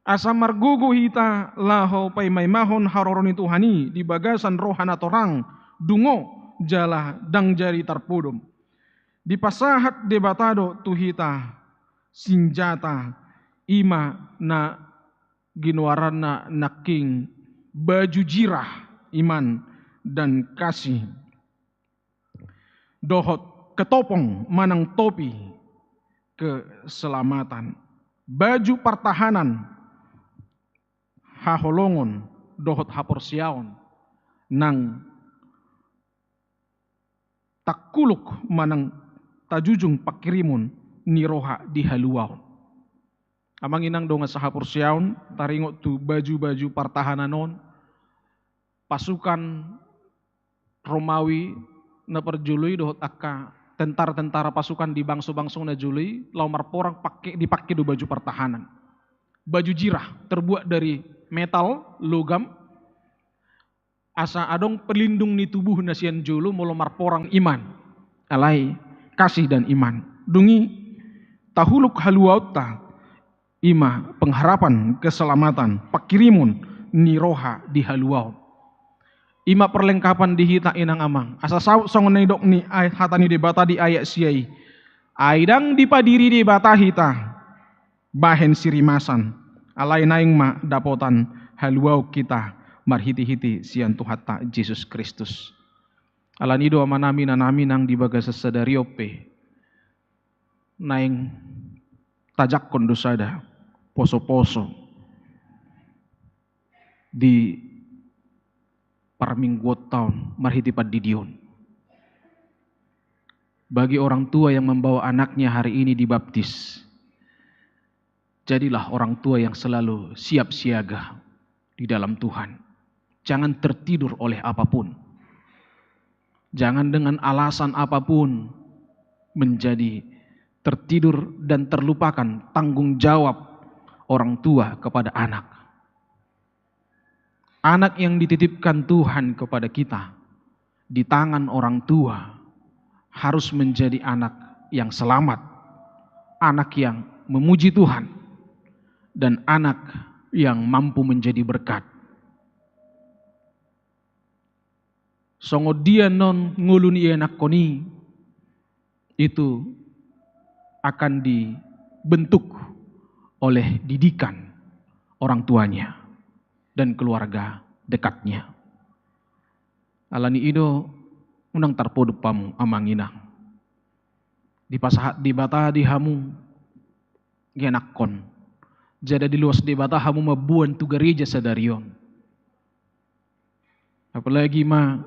Asa margogo hita laho paimaimahon haroro ni Tuhan i di bagasan roha na torang, dungo jala ndang jadi tarpodom. Dipasahat Debata do tu hita sinjata, i ma na ginoaranna nangkin baju jirah iman dan kasih, dohot ketopong manang topi keselamatan, baju partahanan haholongon dohot haporseaon, nang tangkuluk manang tajujung pangkirimon ni roha di haluaon. Amang inang dongan sahaporseaon, taringot tu baju-baju partahanan on, pasukan Romawi na parjolo i dohot angka tentara-tentara pasukan di bangso-bangso na jolo i, laho marporang pake, dipake do baju partahanan. Baju jirah terbuat dari metal, logam, asa adong pelindung ni tubuhna sian jolo molo marporang, iman. Alai kasih dan iman. Dung i tahuluk haluaonta, i ma pengharapan keselamatan, pangkirimon ni roha di haluaon. I ma perlengkapan di hita inang amang. Asa saut songon na nidok ni ay-, hata ni Debata di ayat sia i. Ai ndang dipadiri Debata hita bahen sirimasan, alai naeng ma dapotan haluaon hita marhite-hite sian Tuhanta Jesus Kristus. Alani i do amanami, inanami nang di bagasan sadari on pe, naeng tajangkon do sada poso-poso di parmingguonta on marhite pandidion. Bagi orang tua yang membawa anaknya hari ini dibaptis, jadilah orang tua yang selalu siap siaga di dalam Tuhan. Jangan tertidur oleh apapun. Jangan dengan alasan apapun menjadi tertidur dan terlupakan tanggung jawab orang tua kepada anak. Anak yang dititipkan Tuhan kepada kita di tangan orang tua harus menjadi anak yang selamat, anak yang memuji Tuhan, dan anak yang mampu menjadi berkat. Songon dia non ngolu ni ianakkon i, itu akan dibentuk oleh didikan orang tuanya dan keluarga dekatnya. Alani i do, unang tarpodom hamu amang inang. Dipasahat Debata di hamu ianakkon. Jala diloas Debata hamu mamboan tu gareja sadari on. Apalagi ma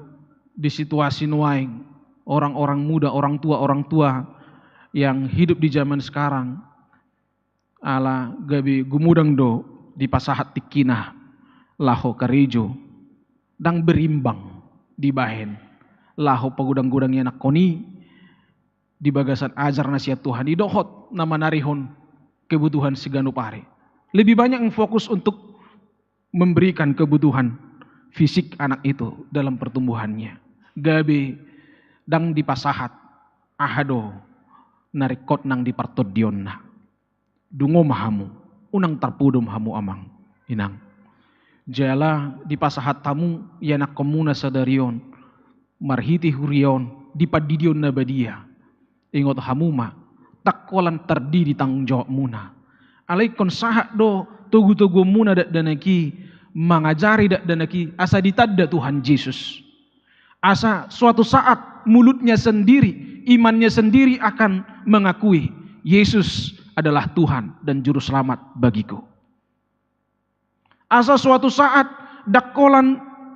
di situasi nuaeng, orang-orang muda, orang tua, orang tua yang hidup di zaman sekarang, ala gabe gumodang do dipasahat tingkina laho karejo, ndang berimbang dibahen laho pagodang-godang ianakkon i di bagasan ajar na sian Tuhan i dohot na manarihon kebutuhan siganup ari. Lebih banyak yang fokus untuk memberikan kebutuhan fisik anak itu dalam pertumbuhannya. Gabe ndang dipasahat aha do na ringkot nang di partondionna. Dungo ma hamu, unang tarpodom hamu amang inang. Jala dipasahat hamu ianakkonmuna sadari on marhite huria on di pandidion na badia. Ingot hamu ma, ndang holan tardidi tanggung jawabmuna. Alai ingkon sahat do togu-toguonmuna dakdanak i mangajari dakdanak i asa ditanda Tuhan Jesus. Asa suatu saat mulutnya sendiri, imannya sendiri akan mengakui, "Yesus adalah Tuhan dan Juru Selamat bagiku." Asa suatu saat ndang holan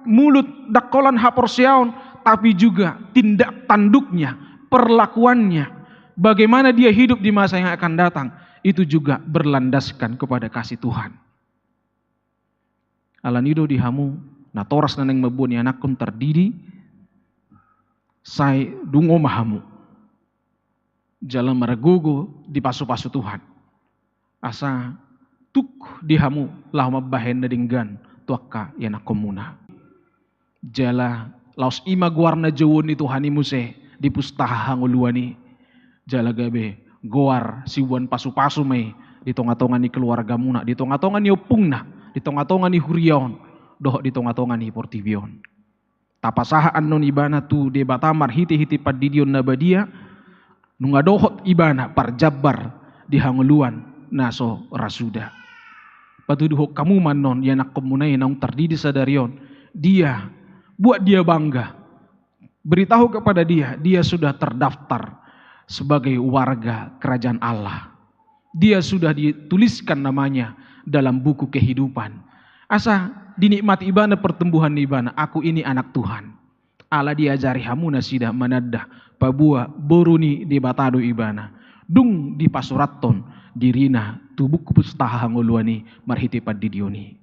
mulut, ndang holan haporseaon, tapi juga tindak tanduknya, perlakuannya, bagaimana dia hidup di masa yang akan datang, itu juga berlandaskan kepada kasih Tuhan. Alani i do di hamu natoras na naeng mamboan ianakkon tardidi, sai dungo ma hamu jala margogo dipasu-pasu Tuhan. Asa tuk di hamu laho mambahen na denggan tu angka ianakkonmuna. Jala laos i ma goar na jouon ni Tuhan i muse di pustaha hangoluan i. Jala gabe goar siboan pasu-pasu ma i di tonga-tonga ni keluargamuna, di tonga-tonga ni ompungna, di tonga-tonga ni huria on, dohot di tonga-tonga ni portibi on. Tapasahat annon ibana tu Debata marhite-hite pandidion na badia, nunga dohot ibana parjambar di hangoluan na so ra suda. Patuduhon hamu ma annon ianakkonmuna i naung tardidi sadari on. Dia, buat dia bangga. Beritahu kepada dia, dia sudah terdaftar sebagai warga kerajaan Allah. Dia sudah dituliskan namanya dalam buku kehidupan. Asa dinikmati ibana pertumbuhan ni ibana, "Aku ini anak Tuhan." Ala diajari hamu nasida mananda paboa boru ni Debata do ibana. Dung dipasurathon dirina tu buku pustaha hangoluan i marhite pandidion i.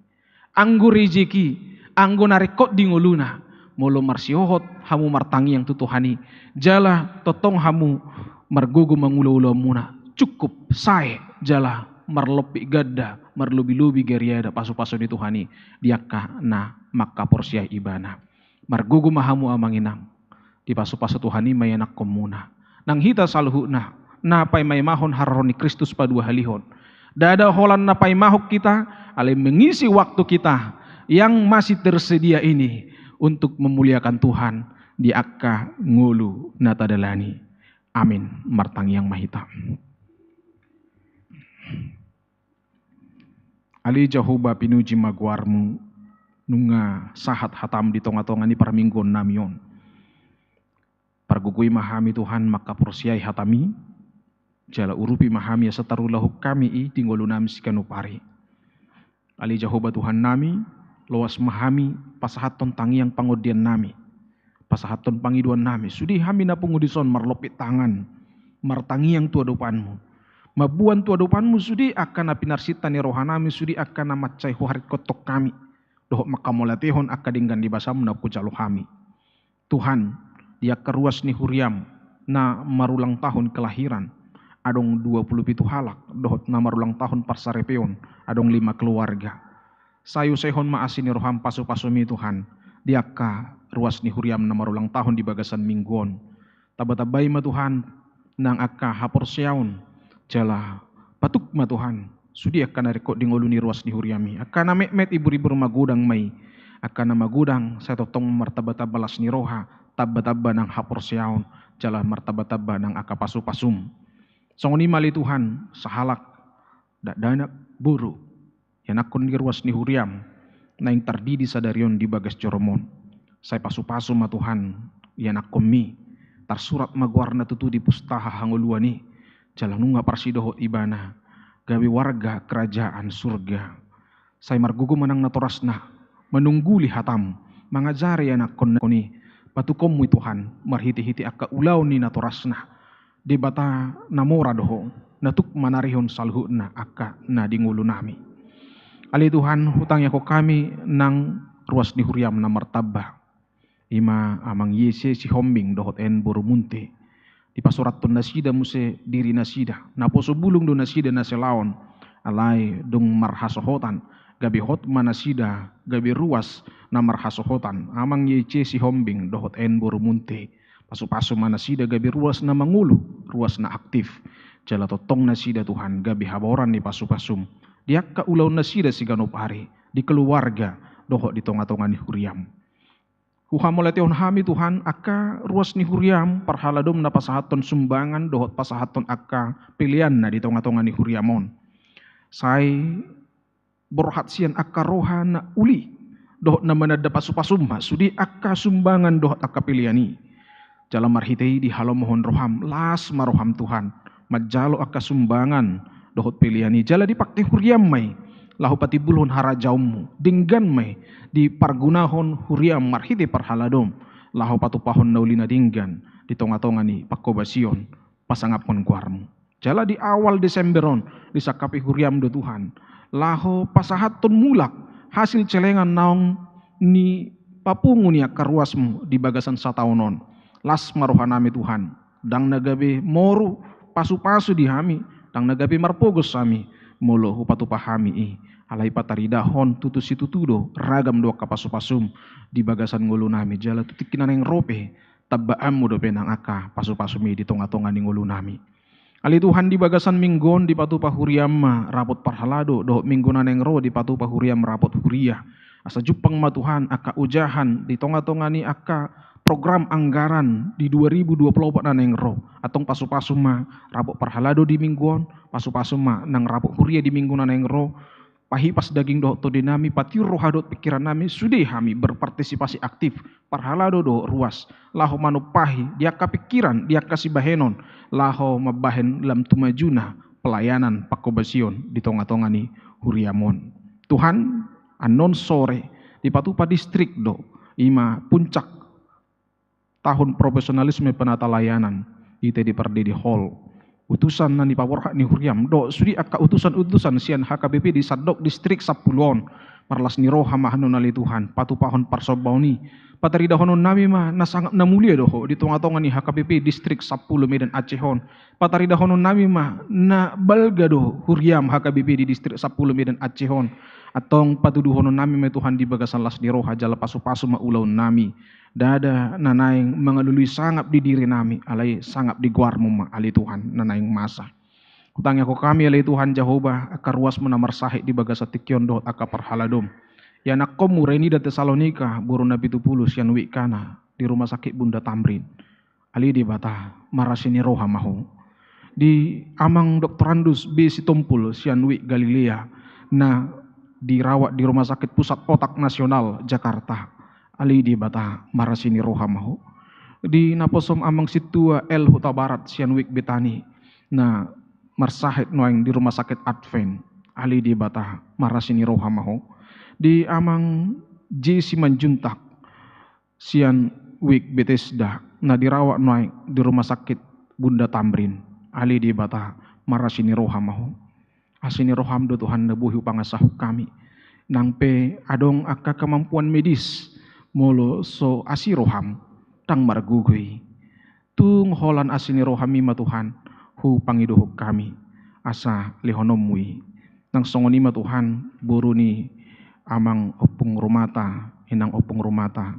Anggo rejeki, anggo na ringkot di ngoluna, molo marsihohot hamu martangiang tu Tuhan i, jala tongtong hamu margogo mangula ulaonmuna, cukup, sae, jala marlompit ganda, marlobi-lobi gariada pasupasu ni Tuhan i di angka na mangkaporseai ibana. Margogo ma hamu amang inang, dipasupasu Tuhan i ma ianakkonmuna. Nang hita saluhutna, na paimaimahon haroro ni Kristus paduahalihon. Ndada holan na paimahon hita, alai mengisi waktu kita yang masih tersedia ini untuk memuliakan Tuhan di angka ngolu na tadalani. Amin. Martangiang ma hita. Ale Jahowa, pinuji ma goarmu, nunga sahat hatam di tonga-tonga ni parmingguonnami on. Pargogoi ma hami Tuhan mangkaporseai hatami, jala urupi ma hami asa tarulahon hami i di ngolunami siganup ari. Ale Jahowa Tuhannami, loas ma hami pasahathon tangiang pangondiannami, pasahathon pangidoannami, sude hami na pungu dison marlompit tangan, martangiang tu adopanmu. Mamboan tu adopanmu sude angka na pinarsinta ni rohanami, sude angka na mansai huharingkothon hami, dohot manghamauliatehon angka denggan ni basamu na hujalo hami. Tuhan, di angka ruas ni huriam na marulang tahun kelahiran, adong dua pulu pitu halak, dohot na marulang tahun parsaripeon, adong lima keluarga. Sai usehon ma asi ni roham pasupasumi Tuhan, di angka ruas ni huriam na marulang tahun di bagasan minggu on. Tambatambai ma Tuhan, nang angka haporseaon, jala patuk ma Tuhan, sude angka na ringkot di ngolu ni ruas ni huriami. Angka na metmet ibur-ibur magodang ma i, angka na magodang sai tongtong martambatamba las ni roha, tambatamba nang haporseaon, jala martambatamba nang angka pasupasum. Songon i ma ale Tuhan, sahalak, dakdanak, boru, ianakkon ni ruas ni huriam, naeng tardidi sadari on di bagas joroMon. Sai pasupasu ma Tuhan, ianakkonMi, tarsurat ma goarna tutu di pustaha hangoluan i, jala nunga parsidohot ibana, gabe warga kerajaan surga. Sai margogo ma nang natorasna, manungguli hataM, mangajari ianakkon i, patukonMu i Tuhan, marhite-hite angka ulaon ni natorasna. Debata na mora do Ho, na tuk manarihon saluhutna angka na di ngolunami. Ale Tuhan, hutangiangkon hami nang ruas ni huriaM na martamba. I ma Amang Yese Sihombing dohot Enboru Munte. Dipasurathon nasida muse diri nasida, naposo bulung do nasida na selaon, alai dung marhasohotan, gabe hot ma nasida, gabe ruas na marhasohotan, Amang Yese Sihombing dohot Enboru Munte. Pasupasu ma nasida gabe ruas na mangolu, ruas na aktif. Jala tongtong nasida Tuhan gabe habaoran ni pasupasuM. Di angka ulaon nasida siganup ari, di keluarga, dohot di tonga-tonga ni huriaM. Huhamauliatehon hami Tuhan, angka ruas ni huriaM, parhaladoM na pasahathon sumbangan, dohot pasahathon angka peleanna di tonga-tonga ni huriaM on. Sai borhat sian angka roha na uli, dohot na mananda pasupasuM ma, sude angka sumbangan dohot angka pelean i. Jala marhite i dihalomohon rohaM, las ma rohaM Tuhan, manjalo angka sumbangan, dohot pelean i, jala dipangke huriaM ma i, laho patimbulhon harajaonMu, denggan ma i, dipargunahon huriaM marhite parhaladoM, laho patupahon na uli na denggan, di tonga-tonga ni pangkobasion, pasangaphon goarMu. Jala di awal Desember on, disangkapi huriaM do Tuhan. Laho pasahathon mulak, hasil celengan naung nipapungu ni angka ruasMu di bagasan sataon on. Las ma rohanami Tuhan. Ndang na gabe moru, pasupasu di hami, ndang na gabe marpogos hami, molo hupatupa hami i. Alai pataridahon tutu situtu do, ragam do angka pasupasuM, di bagasan ngolunami. Jala tu tingki na naeng ro pe, tambaanMu dope nang angka pasupasuMi di tonga-tonga ni ngolunami. Ale Tuhan, di bagasan minggu on dipatupa huriaM ma rapot parhalado, dohot minggu na naeng ro dipatupa huriaM rapot huria. Asa jumpang ma Tuhan, angka ojahan, di tonga-tonga ni angka program anggaran di dua ribu dua puluh opat na naeng ro. Antong pasu-pasu ma rabot parhalado di minggu on, pasu-pasu ma nang rabot huria di minggu na naeng ro, pahipas daging dohot tondi nami, patiur roha dohot pingkiran nami, sude hami berpartisipasi aktif, parhalado dohot ruas, laho manumpahi di angka pingkiran, di angka sibahenon, laho mambahen lam tu majuna pelayanan pangkobasion di tonga-tonga ni huriam on. Tuhan, annon sore dipatupa distrik do, i ma puncak tahun profesionalisme penata layanan di Teddy Pardede Hall. Utusan na nipaborhat ni huriam dohot sude angka utusan-utusan sian H K B P di sandok distrik sampulu on, marlas ni roha ma annon ale Tuhan patupahon parsombaon i. Pataridahonon nami ma na sangap na mulia do Ho di tonga-tonga ni H K B P distrik sampulu Medan Aceh on. Pataridahonon nami ma na balga do huriam H K B P di distrik sampulu Medan Aceh on. Antong patuduhonon nami ma Tuhan di bagasan las ni roha jala pasu-pasu ma ulaon nami. Ndada na naeng mangalului sangap di diri nami, alai sangap di goarmu ma ale Tuhan na naeng masa. Hutangihon hami ale Tuhan Jahowa, angka ruasmu na marsahit di bagasan tingki on dohot angka parhaladom. Ianakkonmu Renida Tesalonika, boru na pitu pulu sian wik kana di rumah sakit Bunda Tamrin. Ale Debata, marasi ni roha ma Ho. Di amang doktorandus B Sitompul sian wik Galilea, na dirawat di Rumah Sakit Pusat Otak Nasional Jakarta. Ale Debata, marasi ni roha ma Ho. Di naposom amang sintua L Hutabarat sian wik Betani, na marsahit nuaeng di Rumah Sakit Advent. Ale Debata, marasi ni roha ma Ho. Di amang J Simanjuntak, sian wik Betesda, na dirawat nuaeng di Rumah Sakit Bunda Tamrin. Ale Debata, marasi ni roha ma Ho. Asi ni roham do Tuhan na boi hupangasahon hami. Nang pe adong angka kemampuan medis, molo so asi roham, ndang margogo i. Tung holan asi ni roham i ma Tuhan, hupangidohon hami, asa lehononmu i. Nang songon i ma Tuhan, boru ni amang Ompung Rumata, inang Ompung Rumata,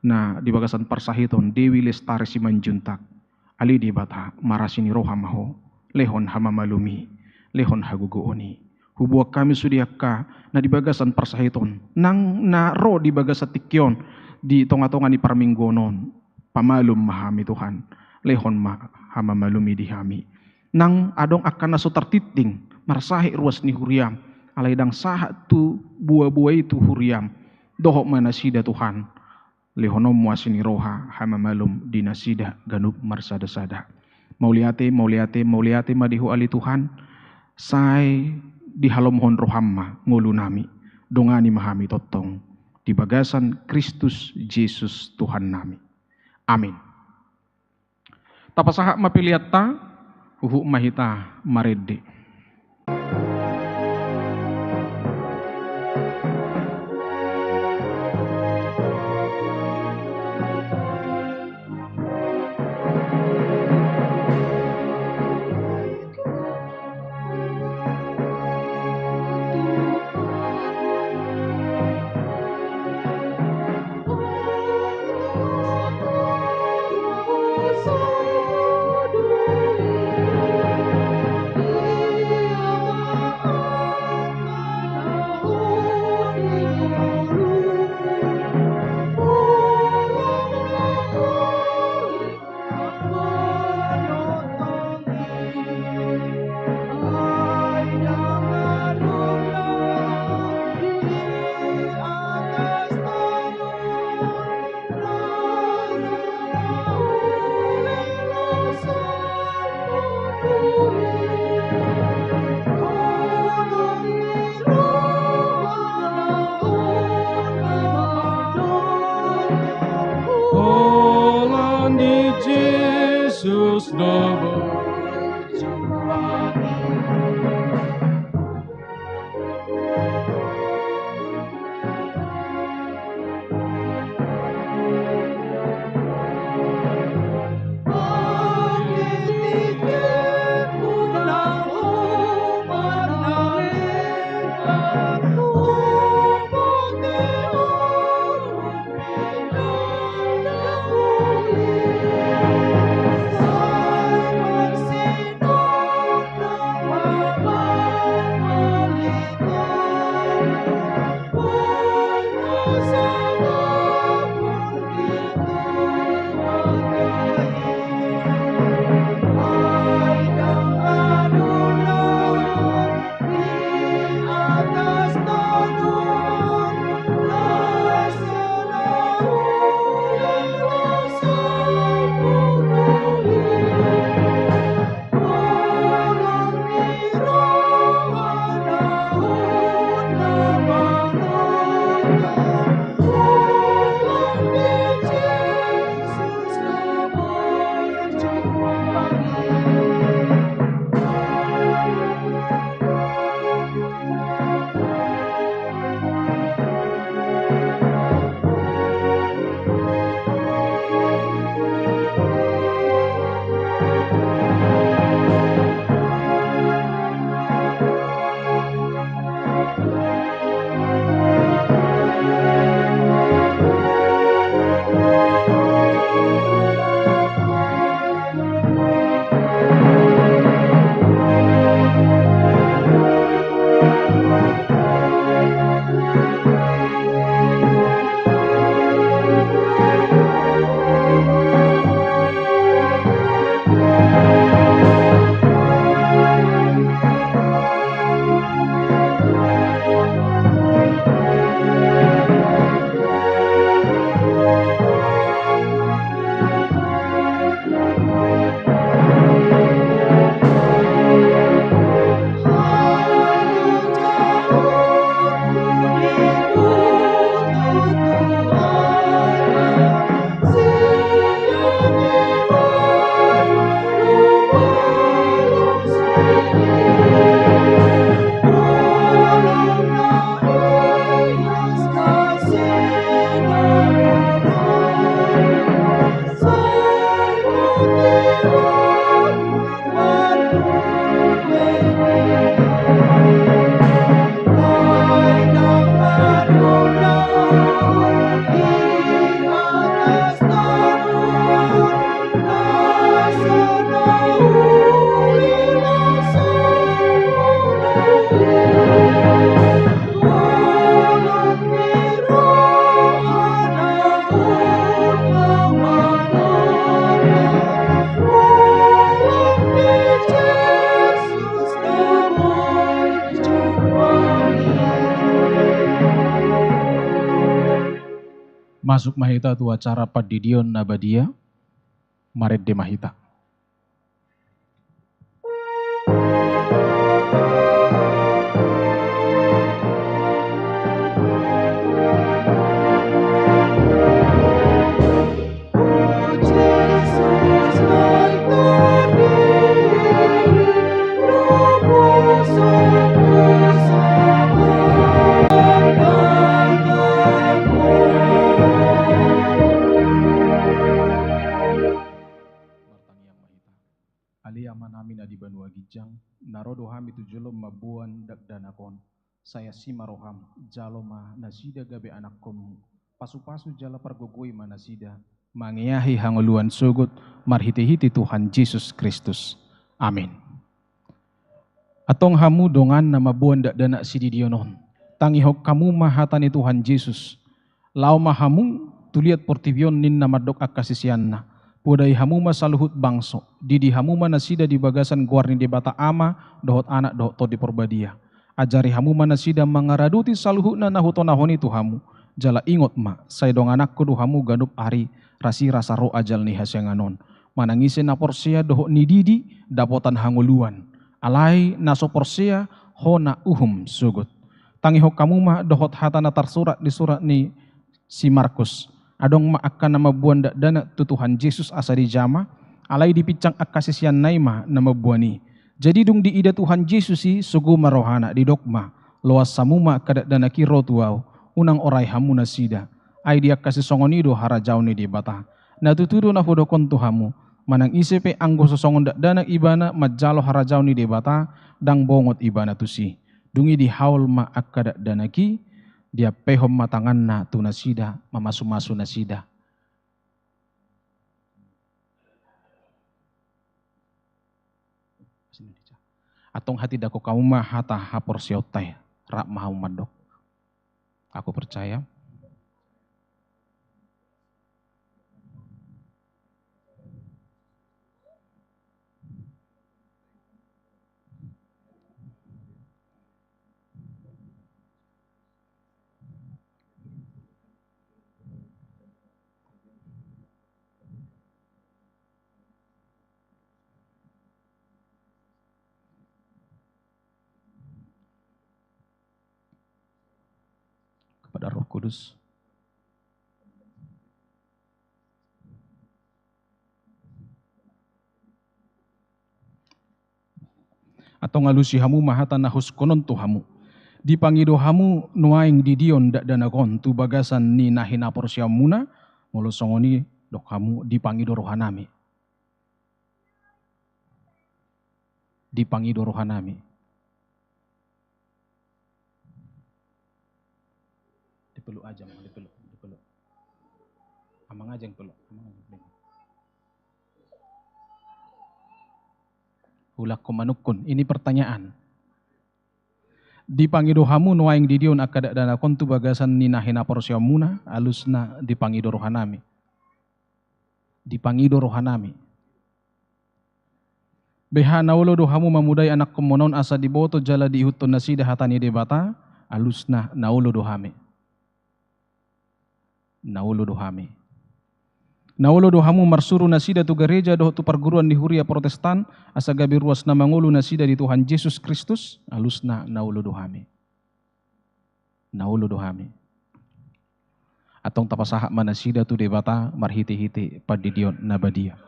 na di bagasan parsahiton Dewi Lestari Simanjuntak. Ale Debata, marasi ni roha ma Ho, lehon hamamalum i, lehon hagogoon i. Huboan hami sude angka na di bagasan parsahiton, nang na ro di bagasan tingki on, di tonga-tonga ni parmingguon on, pamalum ma hami Tuhan, lehon ma hamamalum i di hami. Nang adong angka na so tartinting, marsahit ruas ni huriam, alai ndang sahat tu boa-boa i tu huriam, dohot ma nasida Tuhan, lehononmu asi ni roha, hamamalum di nasida ganup marsada-sada. Mauliate, mauliate, mauliate ma di Ho ale Tuhan, sai dihalomohon roham ma ngolu nami, dongani ma hami tongtong, di bagasan Kristus Jesus Tuhan nami. Amin. Tapasahat ma peleanta, huhut ma hita marende. Holan di Jesus do boi jumpang i. Masuk ma hita tu acara pandidion na badia, marende ma hita. Martangiang ma hita. Ale Amanami na di banua ginjang, na ro do hami tu jolo mamboan dakdanak on. Sai asi ma roham, jalo ma nasida gabe anakkonmu. Pasupasu jala pargogoi ma nasida mangeahi hangoluan sogot, marhitehite Tuhan Jesus Kristus. Amin. Antong hamu dongan na mamboan dakdanak sididion on, tangihon hamu ma hata ni Tuhan Jesus. Laho ma hamu tu liat portibi on, ninna mandok angka siseanna. Podai hamu ma saluhut bangso, didi hamu ma nasida di bagasan goar ni Debata Ama, dohot Anak, dohot Tondi Porbadia. Ajari hamu ma nasida mangaradoti saluhutna na hutonahon i tu hamu. Jala ingot ma, sai dongananku do hamu ganup ari, rasirasa ro ajal ni hasiangan on. Manang ise na porsea dohot nididi, dapotan hangoluan. Alai na so porsea, hona uhum sogot. Tangihon hamu ma dohot hata na tarsurat di surat ni si Markus. Adong ma angka na mamboan dakdanak tu Tuhan Jesus asa dijama, alai dipinsang angka siseanna i ma na mamboan i. Jadi dung diida Tuhan Jesus i, sogo ma rohana, didok ma: Loas hamu ma angka dakdanak i ro tu ahu, unang orai hamu nasida. Ai di angka sisongon i do harajaon ni Debata. Na tutu do na hudok on tu hamu, manang ise pe anggo so songon dakdanak ibana manjalo harajaon ni Debata, ndang bongot ibana tusi. Dung i dihaol ma angka dakdanak i, diampehon ma tanganna tu nasida, mamasumasu nasida. Antong hatindangkon hamu ma hata haporseaonta i, rap ma hamu mandok: Aku percaya. Kepada Roh Kudus. Antong alusi hamu ma hata na hushononku tu hamu. Dipangido hamu nuaeng didion dakdanak on tu bagasan ni na hinaporseaonmuna, molo songon i dok hamu: Dipangido rohanami. Dipangido rohanami. Dipeluk aja, Mang, dipeluk, dipeluk. Amang aja yang peluk, amang aja yang peluk. Hulak ko manungkun, ini pertanyaan. Dipangido hamu nuaeng didion angka dakdanak on tu bagasan ni na hinaporseaonmuna, alusna: Dipangido rohanami. Dipangido rohanami. Beha na olo do hamu mamodai anakkonmuna on asa diboto jala diihuthon nasida hata ni Debata, alusna: Na olo do hami. Na olo do hami. Na olo do hamu marsuru nasida tu gareja dohot tu parguruan ni huria Protestan, asa gabe ruas na mangolu nasida di Tuhan Jesus Kristus, alusna: Na olo do hami. Na olo do hami. Antong tapasahat ma nasida tu Debata marhitehite pandidion na badia.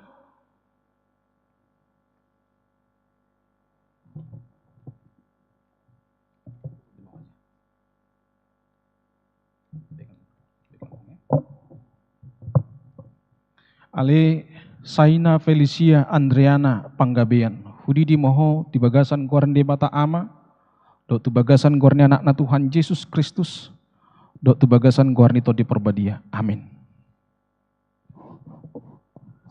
Ale Saina Felicia Andreana Panggabean, hudidi ma ho di bagasan goar ni Debata Ama, dohot tu bagasan goar ni Anakna Tuhan Jesus Kristus, dohot tu bagasan goar ni Tondi Porbadia. Amin.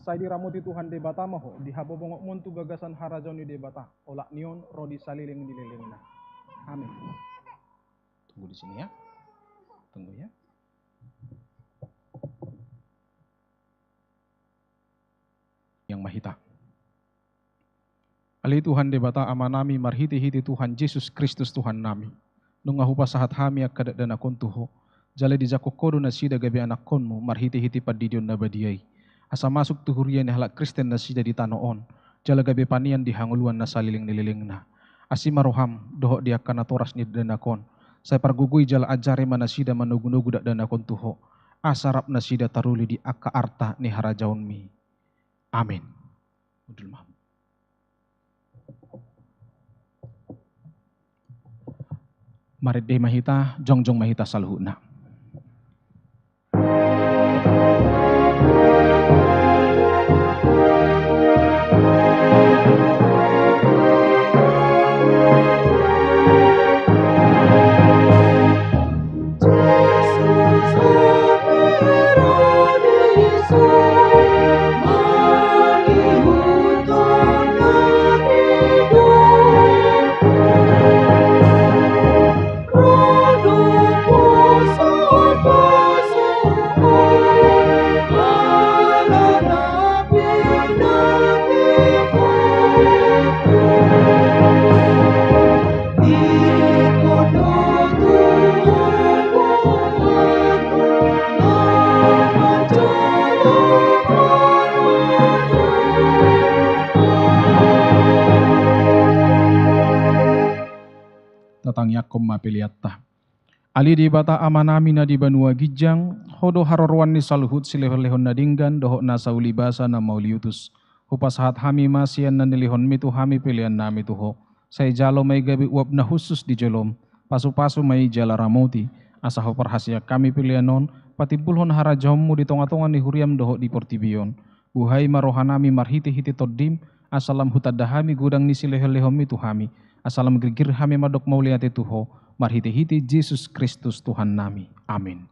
Sai diramoti Tuhan Debata ma ho di habobongotmon tu bagasan harajaon ni Debata, olat ni on ro di saleleng ni lelengna. Amin. Tunggu di sini ya. Tunggu ya. Yang mahita. Ale Tuhan Debata Amanami, marhitehite Tuhan Jesus Kristus Tuhannami, nunga hupasahat hami angka dakdanak on tu Ho, Jala dijangkon Ho do nasida gabe anakhonMu marhitehite pandidion na badia i, asa masuk tu huria ni halak Kristen nasida di tano on, jala gabe panean di hangoluan na saleleng ni lelengna. Asi ma rohaM dohot di angka natoras ni dakdanak on, sai pargogoi jala ajari ma nasida manogunogu dakdanak on tu Ho, asa rap nasida taruli di angka arta ni harajaonMi. Amin. Hundul ma. Marende ma hita, jongjong ma hita saluhutna. Tatangiangkon ma peleanta. Ale Debata Amanami na di banua ginjang, Ho do haroroan ni saluhut silehonlehon na denggan dohot nasa ulibasa na mauliutus. Hupasahat hami ma sian na nilehonMi tu hami peleannami tu Ho. Sai jalo ma i gabe uap na hushus di joloM. Pasupasu ma i jala ramoti, asa huparhaseang hami pelean on patimbulhon harajaonMu di tongatonga ni huriaM dohot di portibi on. Buhai ma rohanami marhitehite TondiM, asa lam hutanda hami godang ni silehonlehonMi tu hami, asa lam girgir hami mandok mauliate tu Ho, marhitehite Jesus Kristus Tuhannami. Amin.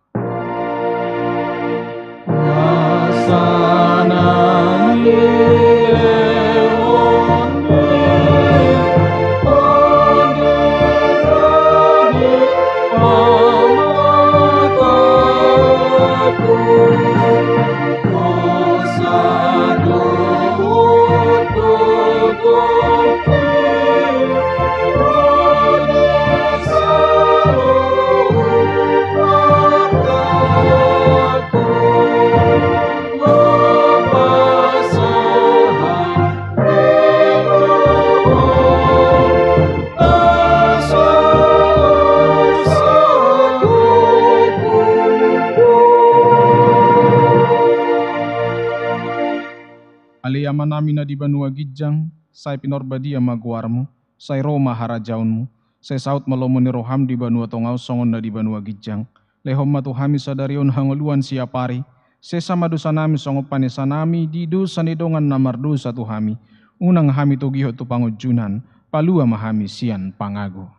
Ale Amanami na di banua ginjang, sai pinarbadia ma goarMu, sai ro ma harajaonMu, sai saut ma lomo ni rohaM di banua tonga on songon na di banua ginjang. Lehon ma tu hami sadari on hangoluan siapari, sesa ma dosanami songon panesanami di dosa ni dongan na mardosa tu hami, unang hami togihon tu pangunjunan, palua ma hami sian pangago.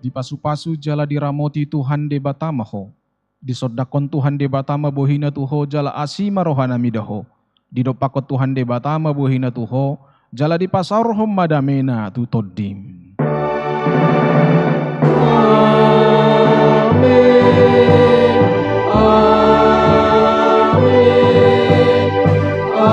Dipasupasu jala diramoti Tuhan Debata ma ho. Disondangkon Tuhan Debata ma bohina tu ho jala asi ma rohana mida ho. Didompakkon Tuhan Debata ma bohina tu ho, jala dipasaorhon ma damena tu tondim. Amin. Amin. Amin.